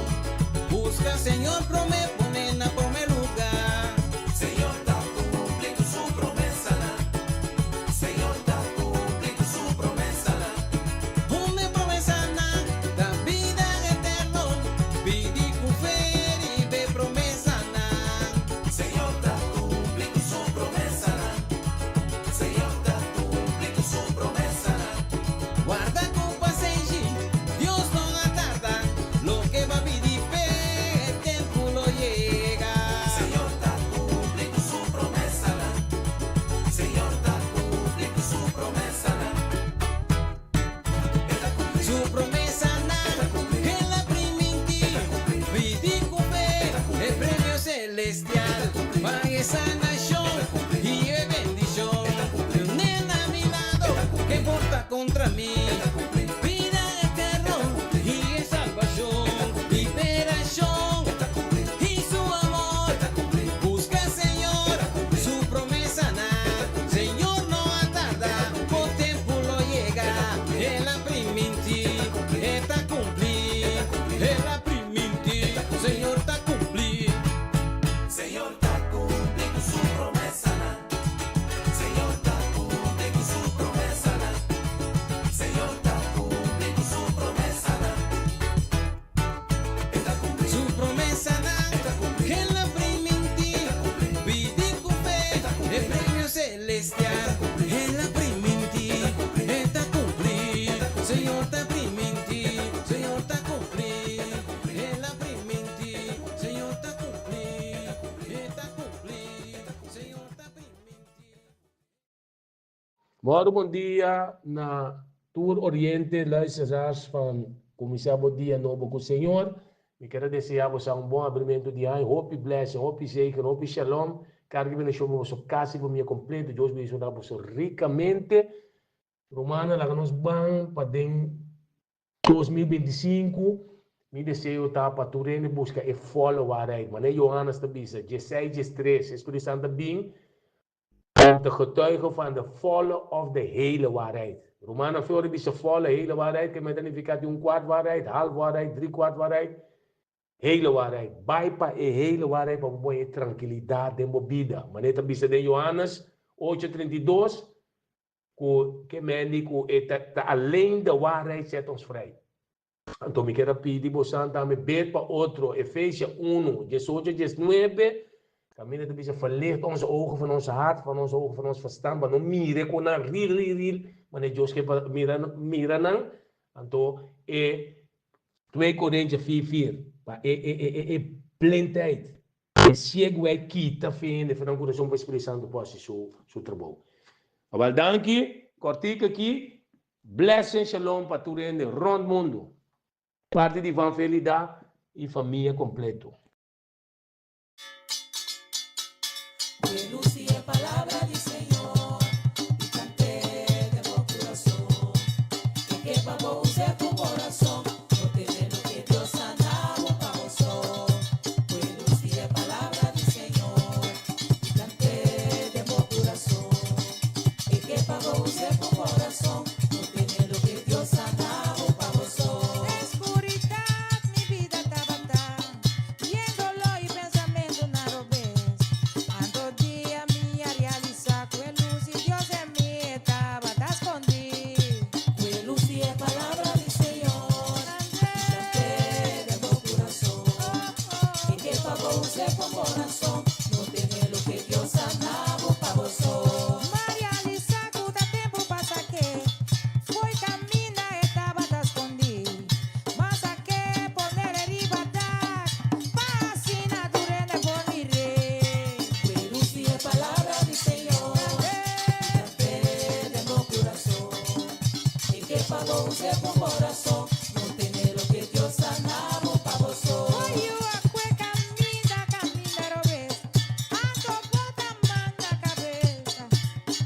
[SPEAKER 10] Busca Señor prome, pone na prome lugar.
[SPEAKER 7] Señor ta cumpli cu su promesanan. Señor ta cumpli cu su promesanan.
[SPEAKER 10] Un e promesanan ta bida eterno, pidi cu fe riba e promesanan.
[SPEAKER 7] Señor ta cumpli cu su promesanan. Señor ta cumpli cu su promesanan.
[SPEAKER 10] Warda cu pasenshi, Dios no a tarda, loke bo a pidi p'e, e tempu lo yega.
[SPEAKER 7] Señor ta cumpli cu su promesanan. Señor ta cumpli cu su promesanan.
[SPEAKER 10] Su promesanan el a primintí, pidi cu fe e premio celestial pa esa nacion y e bendicion. Tene na mi lado, ke por ta contra mi? Bida eterno y e salbacion, liberacion y su amor.
[SPEAKER 11] Mòru bon dia na tur oriente luisteraars van Kuminsá Bo Dia Nobo ku Señor. Mi kier a deseá boso un bon abrimentu di aña, hopi blessing, hopi zegen, hopi shalom. Karga bendishon pa boso kas i famia kompleto. Dios bendishoná boso rikamente. Rumannan, laga nos ban pa den 2025. Mi deseo ta pa tur hende buska e volle waarheid. Manera Johannes ta bisa, djesei djestres, e Spiritu Santu ta bin Om te getuigen van de volle of de hele waarheid. Rumannan fe ora bisa volle, hele waarheid, ke mester nifiká tin un kwart waarheid, half waarheid, drie kwart waarheid, hele waarheid. Bai pa e hele waarheid pa bo por haña e trankilidat den bo bida. Manera ta bisa den Johannes ocho 32 ku ke mendi ku e ta ta alleen de waarheid zet ons vrij. Anto mi kier a pidi bosan tambe bed pa otro, Efesia unu, diesocho, diesnuebe, kaminda ta bisa verlicht onze ogen van ons hart, van ons ogen van ons verstand, pa no mira e konan ril, ril, ril, manera Dios ke pa mira, mira nan, anto e Twee Korintië vier, vier, pa e, e, e, e, e blindheid, e sieguheid kita fe hende for nan kurason pa e Spiritu Santu por hasi su, su trabou. Awel danki, kòrtik aki. Blessing shalom pa tur hende rond mundo. Parti di Van Felida y famia completo.
[SPEAKER 7] Reluci e palabra di Señor y cant'é den bo curason. E ke pa bo us'é cu corazon, no tene loke Dios a na bo pa bo so. Reluci e palabra di Señor y cant'é den bo curason. E ke pa bo us'é ku korason, no tene loke Dios a da bo pa bo so.
[SPEAKER 4] Den skuridat mi bida tabata, yen doló i pensamentunan robes. Anto dia mi a realisá ku e lus di Dios den mi e tabata skondí.
[SPEAKER 7] Ku e lus di e palabra di Señor, i plant'é den bo kurason. E ke pa bo us'é ku korason, no tene loke Dios a da bo pa bo so.
[SPEAKER 4] M'a realisá ku ta tempu pa sak'é fo'i kaminda e tabata skondí. M'a sak'é ponele riba dak pa asina tur hende por mir'é.
[SPEAKER 7] Ku e lus di e palabra di Señor i ta fe den bo kurason. E ke pa bo us'é ku korason, no tene loke Dios a na bo pa bo so.
[SPEAKER 4] Fo'i yu a kue kaminda, kaminda robes. Anto bo ta manda cabeza.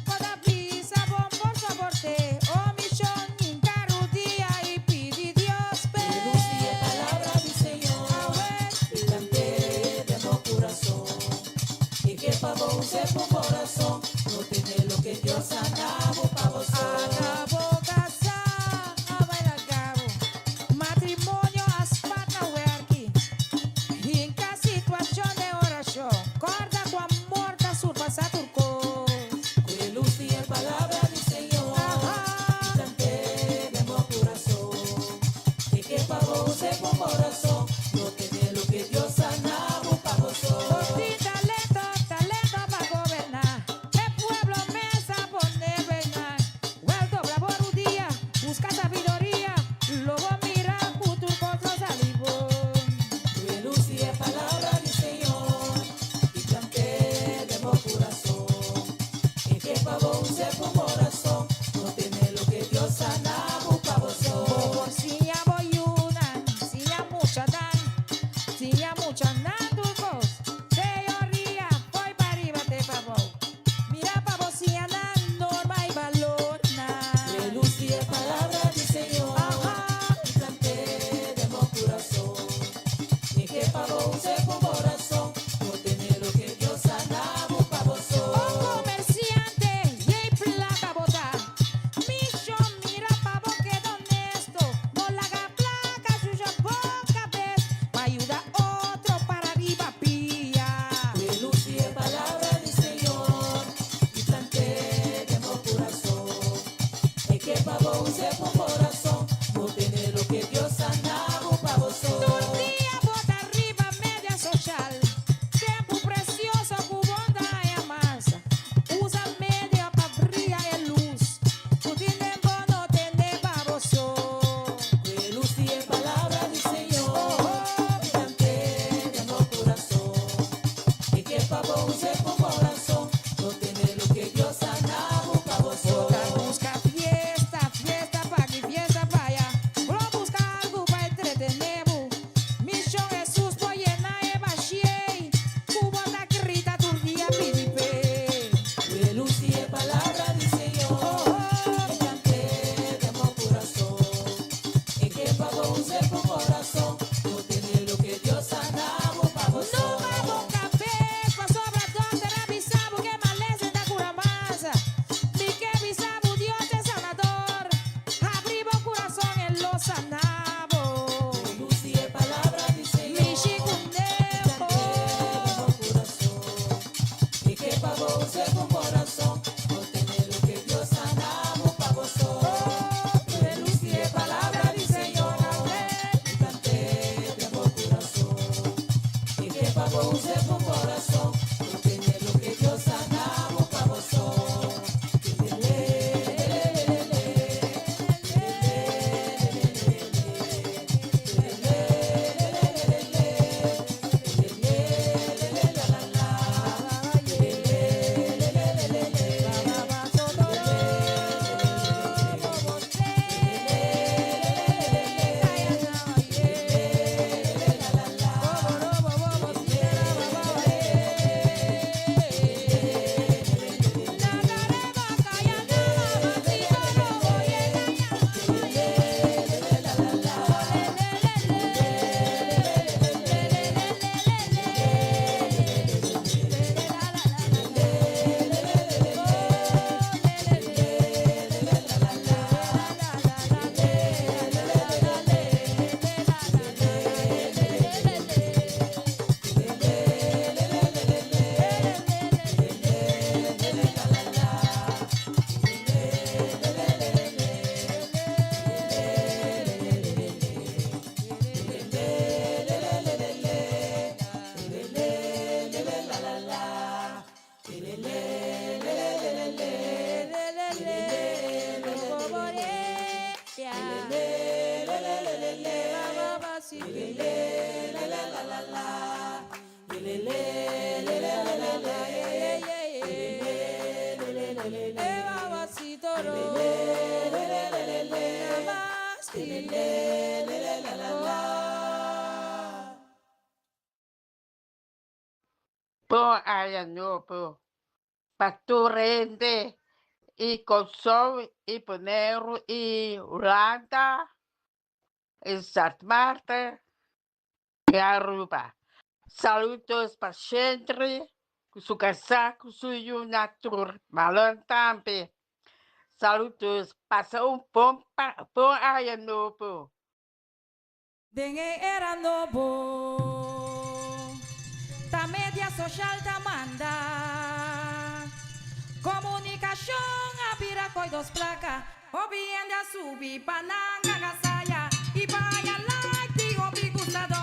[SPEAKER 4] Bo ta bisa bon por soporte. Oh mi shon hinca rudia y pidi Dios p'e.
[SPEAKER 7] Luz di e palabra di Señor y cant'é den bo curason. E ke pa bo us'é cu corazon. No tene loke Dios a da bo pa bo so.
[SPEAKER 4] Ata bo casa a bai laga bo. Matrimonio a spat na werki. Hinka situashon den orashon. Kòrda ku amor ta surpasá tur kos.
[SPEAKER 7] Ku e lus di e palabra di Señor i plant'é den bo kurason. E ke pa bo us'é ku korason, no tene loke Dios a na bo pa bo so.
[SPEAKER 4] Bo tin talento, talento pa goberná. E pueblo mes a pone reina. Wèl dobla bo rudia, buska sabiduria, lo bo mira ku tur kos lo sali bon.
[SPEAKER 7] Lus di e palabra di Señor i plant'é den bo kurason. E ke pa bo us'é ku korason, no tene loke Dios a na bo pa bo so.
[SPEAKER 4] Bo por siña bo yunan, siña muchanan, siña muchanan tur kos. Teoria, fo'i pariba te pabou. Mira pa bo siña nan norma i balornan.
[SPEAKER 7] Reluci e palabra di Señor i plant'é den bo curason. E ke pa bo us'é cu bo rason, no tene loke Dios a na bo pa bo so.
[SPEAKER 4] O comerciante, yei placa bo ta. Micho, mira pa bo keda honesto. No laga placa shuja bo cabes, pa yuda otro para riba pia.
[SPEAKER 7] Reluci e palabra di Señor i plant'é den bo curason. E ke pa bo us'é cu corazon, no tene loke Dios a na bo pa bo so.
[SPEAKER 4] Tur dia bo ta riba media social, tempu precioso cu bo ta haña mas. Usa media pa bria e luz cu tin den bo, no tene pa bo so.
[SPEAKER 7] Reluci e palabra di Señor i plant'é den bo curason. E ke pa bo us'é ku korason, no tene loke Dios a na bo pa bo so. pa bo usa ku korason. No tene loke Dios a dabo pa bo so. Relusi e palabra di Señor i kant'é den bo kurason. I ke pa bo usa ku korason. No tene loke Dios a dabo pa bo so.
[SPEAKER 12] Bon aña nobo pa tur hende i Kòrsou i Boneiru i Hulanda i Sint Maarten i Aruba. Saludos pa Shendry ku su kasá ku su yunan tur Marlon tambe. Saludos pasa un bon bon aña nobo.
[SPEAKER 4] Den e era nobo, ta media social ta manda. Comunicacion a bira coy dos placa. Hopi hende a subi pa nan gagasaya y pa haya like di hopi gustado.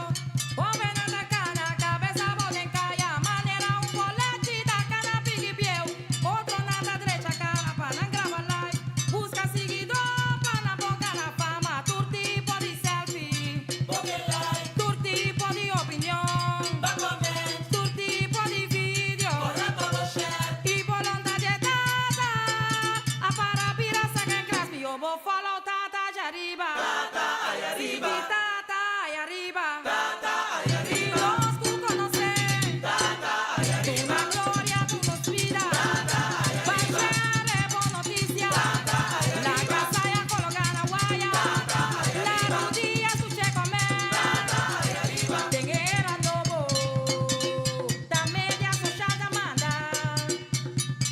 [SPEAKER 4] Hobennan ta cana cabeza abou den caya manera un bolechi ta cana piki bieu. Otronan ta drecha cara pa nan graba live, busca siguidó pa nan por gana fama. Tur tipo di selfie, tur tipo di opinion, tur tipo di video. Y boluntat di tata a para bira second class. Mihó bo follow tata djariba. Sigui tata ayariba. Dios ku konosé. Duna gloria ku nos bida. Bai share e bon notisia. Laga saya kologá na waya. Na rudia skuch'é komé. Den e era nobo. Ta media soshal ta manda.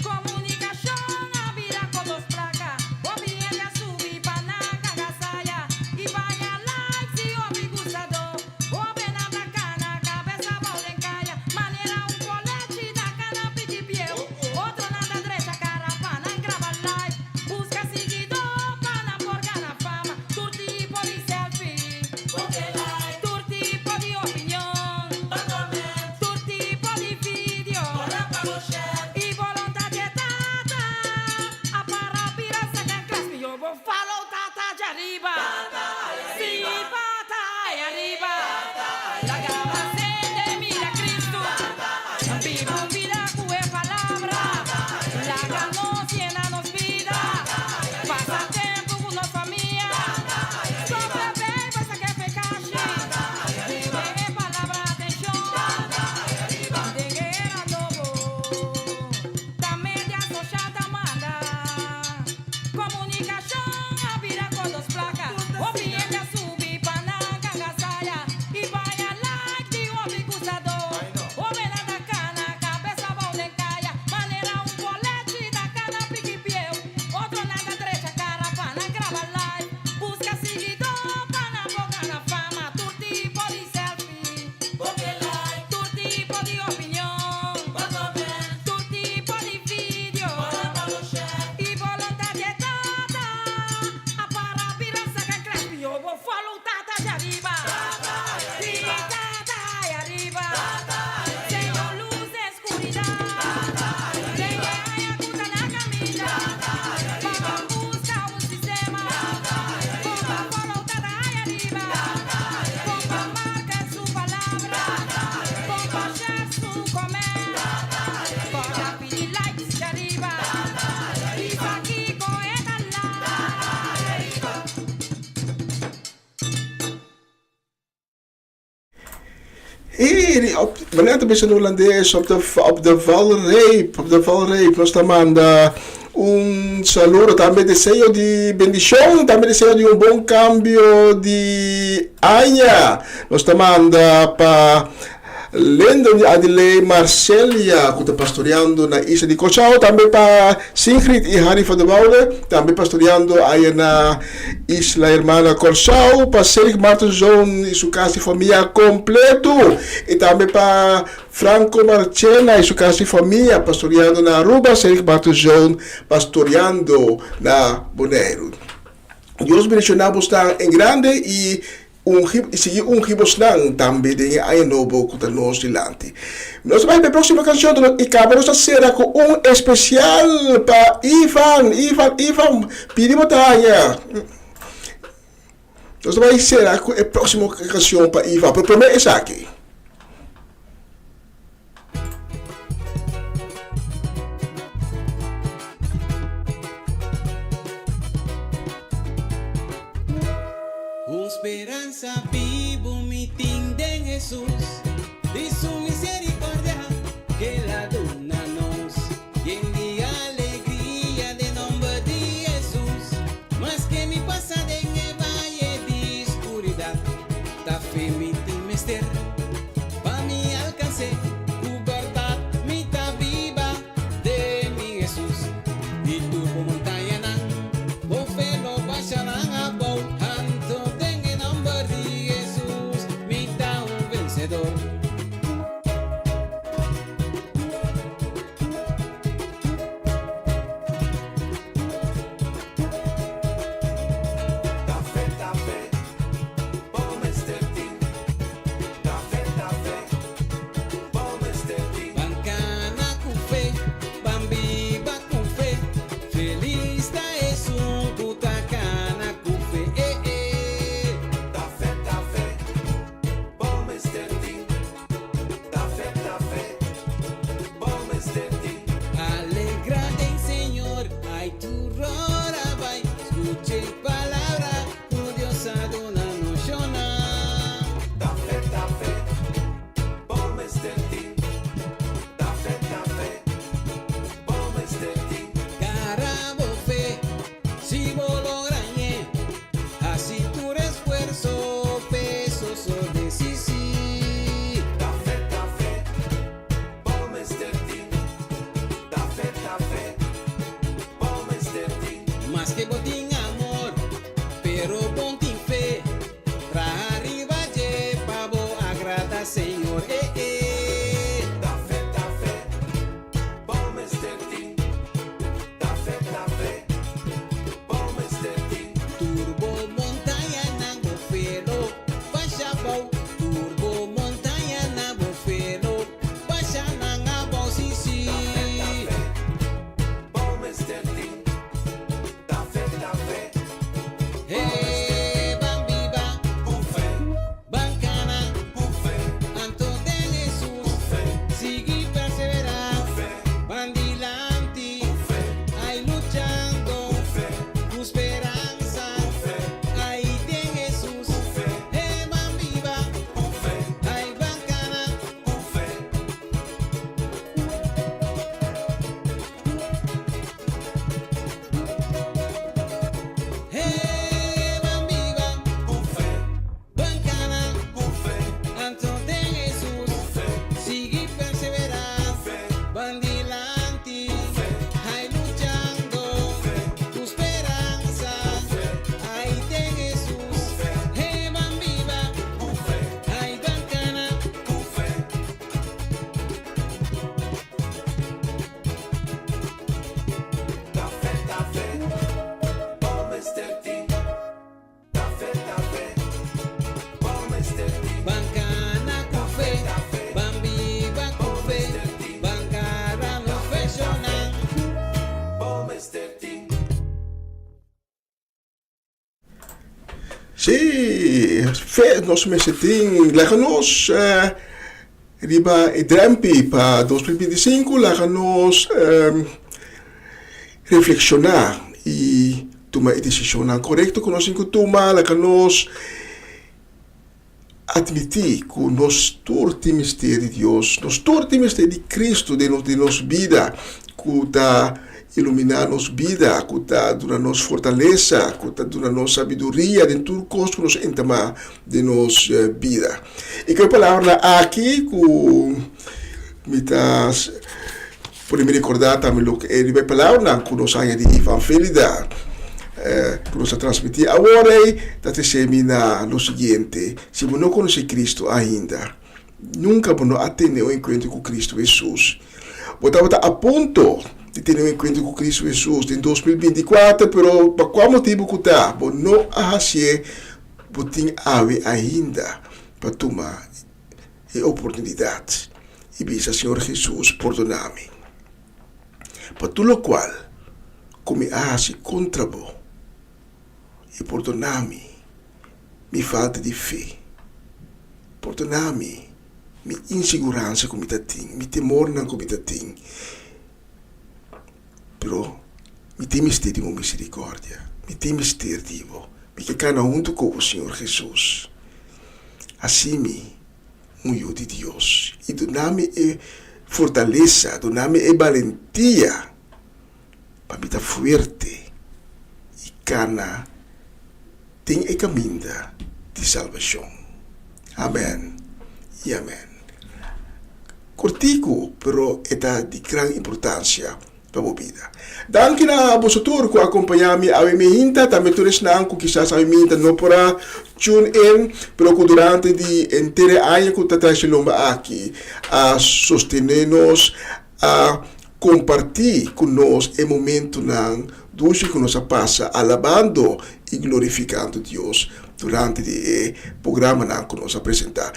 [SPEAKER 4] Komunikashon a bira ko dos plaka. Hopi hende a subi pa nan kaga saya. I baña likes i hopi gustadó. Hobennan ta kana kabes abou den kaya. Manera un kolechi ta kana piki bieu. Otronan ta drecha kara pa nan graba live. Buska siguidó pa nan por gana fama. Tur tipo di selfie. Tur tipo di opinion. Tur tipo di video. I boluntat di tata a para bira second class. Mihó bo follow tata djariba. Sí, tata ayariba. Laga mas hende mira Cristo. Biba un bida ku e palabra. Laga nos yena nos bida. Pasa tempu ku nos famia. Stop bebe i pasa ke pekashi. Duna e palabra atenshon. Den e era nobo. Ta media soshal ta manda. Komunikashon a bira kon dos plaka. Hopi hende a subi pa nan ganga saya i baña like di hopi gustadó. Hobennan ta kana kabes.
[SPEAKER 5] op, wanneer ta bisa na hulandes, op de, op de valreep, op de valreep. Nos ta manda un saludo, tambe deseo di bendicion, tambe deseo di un bon cambio di aña. Nos ta manda pa Lendon di Adiley Marcelia ku ta pastoreando na isla di Kòrsou, tambe pa Sigrid i Harry van der Woude, tambe pastoreando aya na isla hermana Kòrsou, pa Cedric Martenzoon i su kas i famia kompletu, i tambe pa Franco Marchena i su kas i famia pastoreando na Aruba, Cedric Martenzoon pastoreando na Boneiru. Dios bendiciona bosnan en grande i Ungi i sigui ungi bosnan tambe den e aña nobo ku ta nos dilanti. Nos ta bai pa e próksimo kanshon ta i kaba nos ta sera ku un espesial pa Ivan, Ivan, Ivan, pidi bo ta haña. Nos ta bai sera ku e próksimo kanshon pa Ivan, pero promé esaki.
[SPEAKER 10] Un speransa bibu mi tin den Hesus, di su misericordia k'el a duna nos. Yen di alegria den nomber di Hesus, maske mi pasa den e vaye di skuridat, ta fe mi tin mester. Pa mi alcans'é cu berdad mi ta biba den mi Hesus. I tur bo montañanan, bo fe lo basha nan abou. Anto den e nomber di Hesus mi ta un vencedor.
[SPEAKER 3] Ta fe, ta fe, bo mester tin. Ta fe, ta fe, bo mester tin.
[SPEAKER 10] Ban kana ku fe, ban biba ku fe, Felis ta esun ku ta kana ku fe, eh eh.
[SPEAKER 3] Ta fe, ta fe, bo mester tin. Ta fe, ta fe, bo mester tin.
[SPEAKER 10] Alegra den Señor, ai tur ora bai, skucha e palabra. Ku Dios a duna nos shona.
[SPEAKER 3] Ta fe, ta fe, bo mester tin. Ta fe, ta fe, bo mester tin.
[SPEAKER 10] Gara bo fe, si bo logra ñe. Hasi tur esfuerso p'e sosode, sí, sí.
[SPEAKER 3] Ta fe, ta fe, bo mester tin. Ta fe, ta fe, bo mester tin.
[SPEAKER 10] Maske bo tin amor, pero bon tin fe, traha riba dje pa bo agrada Señor, eh eh.
[SPEAKER 3] Ta fe, ta fe, bo mester tin. Ta fe, ta fe, bo mester tin.
[SPEAKER 10] Tur bo montañanan bo fe lo basha abou, tur bo montañanan bo fe lo basha nan abou, sí, sí.
[SPEAKER 3] Ta fe, ta fe, bo mester tin. Ta fe, ta fe.
[SPEAKER 10] Hey, ban biba.
[SPEAKER 3] Ku fe.
[SPEAKER 10] Ban kana.
[SPEAKER 3] Ku fe.
[SPEAKER 10] Anto den Hesus.
[SPEAKER 3] Ku fe.
[SPEAKER 10] Sigui perseverá.
[SPEAKER 3] Ku fe.
[SPEAKER 10] Ban dilanti.
[SPEAKER 3] Ku fe.
[SPEAKER 10] Ai luchando.
[SPEAKER 3] Ku fe.
[SPEAKER 10] Ku speransa.
[SPEAKER 3] Ku fe.
[SPEAKER 10] Ai den Hesus.
[SPEAKER 3] Ku fe.
[SPEAKER 10] Hey, ban biba.
[SPEAKER 3] Ku fe.
[SPEAKER 10] Ai ban kana.
[SPEAKER 3] Ku fe. Ta fe, ta fe, bo mester tin. Ta fe, ta fe, bo mester tin.
[SPEAKER 10] Ban kana ku fe, ban biba ku fe, ban gara nos feshonnan.
[SPEAKER 3] Bo mester tin.
[SPEAKER 5] Sí, fe nos mester tin. Laga nos riba e drempi pa 2025, laga nos reflekshoná i tuma e desishonnan korekto ku nos tin ku tuma. Laga nos. Admití ku nos tur tin mester di Dios, nos tur tin mester di Kristu den nos den nos bida, ku ta iluminá nos bida, ku ta duna nos fortalesa, ku ta duna nos sabiduria den tur kos ku nos entamá den nos bida. I ku e palabranan aki ku mi ta pone mi rekordá tambe loke e riba e palabranan ku nos haña di Ivan Felida ku nos a transmití awor ei ta trese mi na lo siguiente, si bo no konosé Kristu ainda, nunka bo no a tene un enkuentro ku Kristu Hesus. Bo tabata a punto di tene un enkuentro ku Kristu Hesus den 2024, pero pa kua motibu ku ta bo no a hasié, bo tin awe ainda pa tuma e oportunidat i bisa, Señor Hesus, pordona mi pa tur lokual ku mi a hasi kontra bo i pordona mi mi falta di fe. Pordona mi mi insiguransa ku mi ta tin, mi temornan ku mi ta tin. Pero mi tin mester di bo misericordia, mi tin mester di bo. Mi ke kana huntu ku bo, Señor Hesus. Hasi mi un yu di Dios i duna mi e fortalesa, duna mi e balentia pa mi ta fuerte i kana den e kaminda di salbashon. Amen i amen. Kortiku, pero e ta di gran importansia pa bo bida. Danki na boso tur ku a kompañá mi awe mihinta, tambe tur esnan ku kisas awe mihinta no por a tune in, pero ku durante di henter e aña ku ta trae lomba aki a sostené nos, a kompartí ku nos e momentunan dushi ku nos a pasa alabando i glorifikando Dios durante di e programanan ku nos a presentá.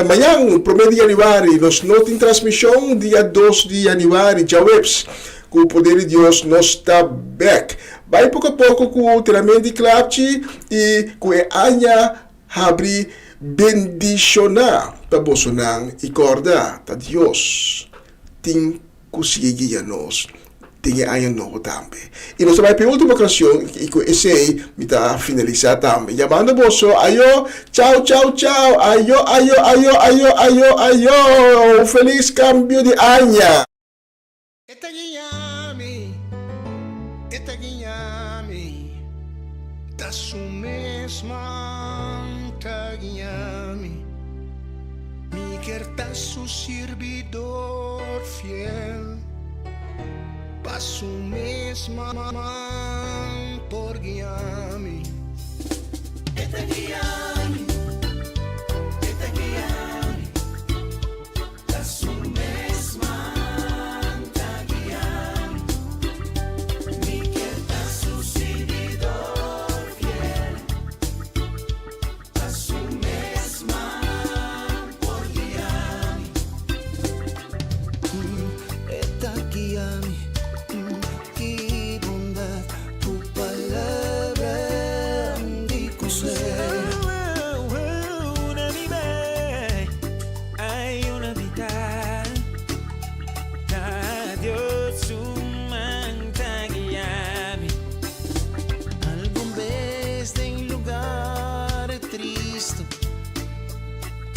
[SPEAKER 5] Mañan, promé di yanüari, nos no tin transmishon, dia dos di yanüari, djaweps, ku poder di Dios nos ta bèk. Bai poko a poko ku tirament di klapchi i ku e aña habri bendishoná pa bosonan i kòrda ta Dios tin ku sigui guia nos den e aña nobo tambe. I nos ta bai pa e ultimo kanshon i ku esei mi ta finalisá tambe. Yamando boso, ayo, chau, chau, chau, ayo, ayo, ayo, ayo, ayo, ayo, felis kambio di aña!
[SPEAKER 13] E ta guia mi, e ta guia mi, ta su mes man ta guia mi. Mi kier ta su sirbidor fiel, pa su mes man por guia mi. E ta guia mi, e ta guia mi, ta su mes man ta guia mi. Mi kier ta su sirbidor fiel. Ta su mes man por guia mi. E ta guia mi, ki bondad ku palabra di konsuelo.
[SPEAKER 10] Una mi bai, ai una mi ta, ta Dios su man ta guia mi.
[SPEAKER 13] Algun bes den lugar tristu,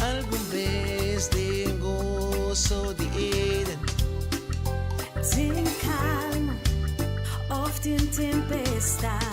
[SPEAKER 13] algun bes den goso di Eden.
[SPEAKER 4] Den kalma of den tempestad.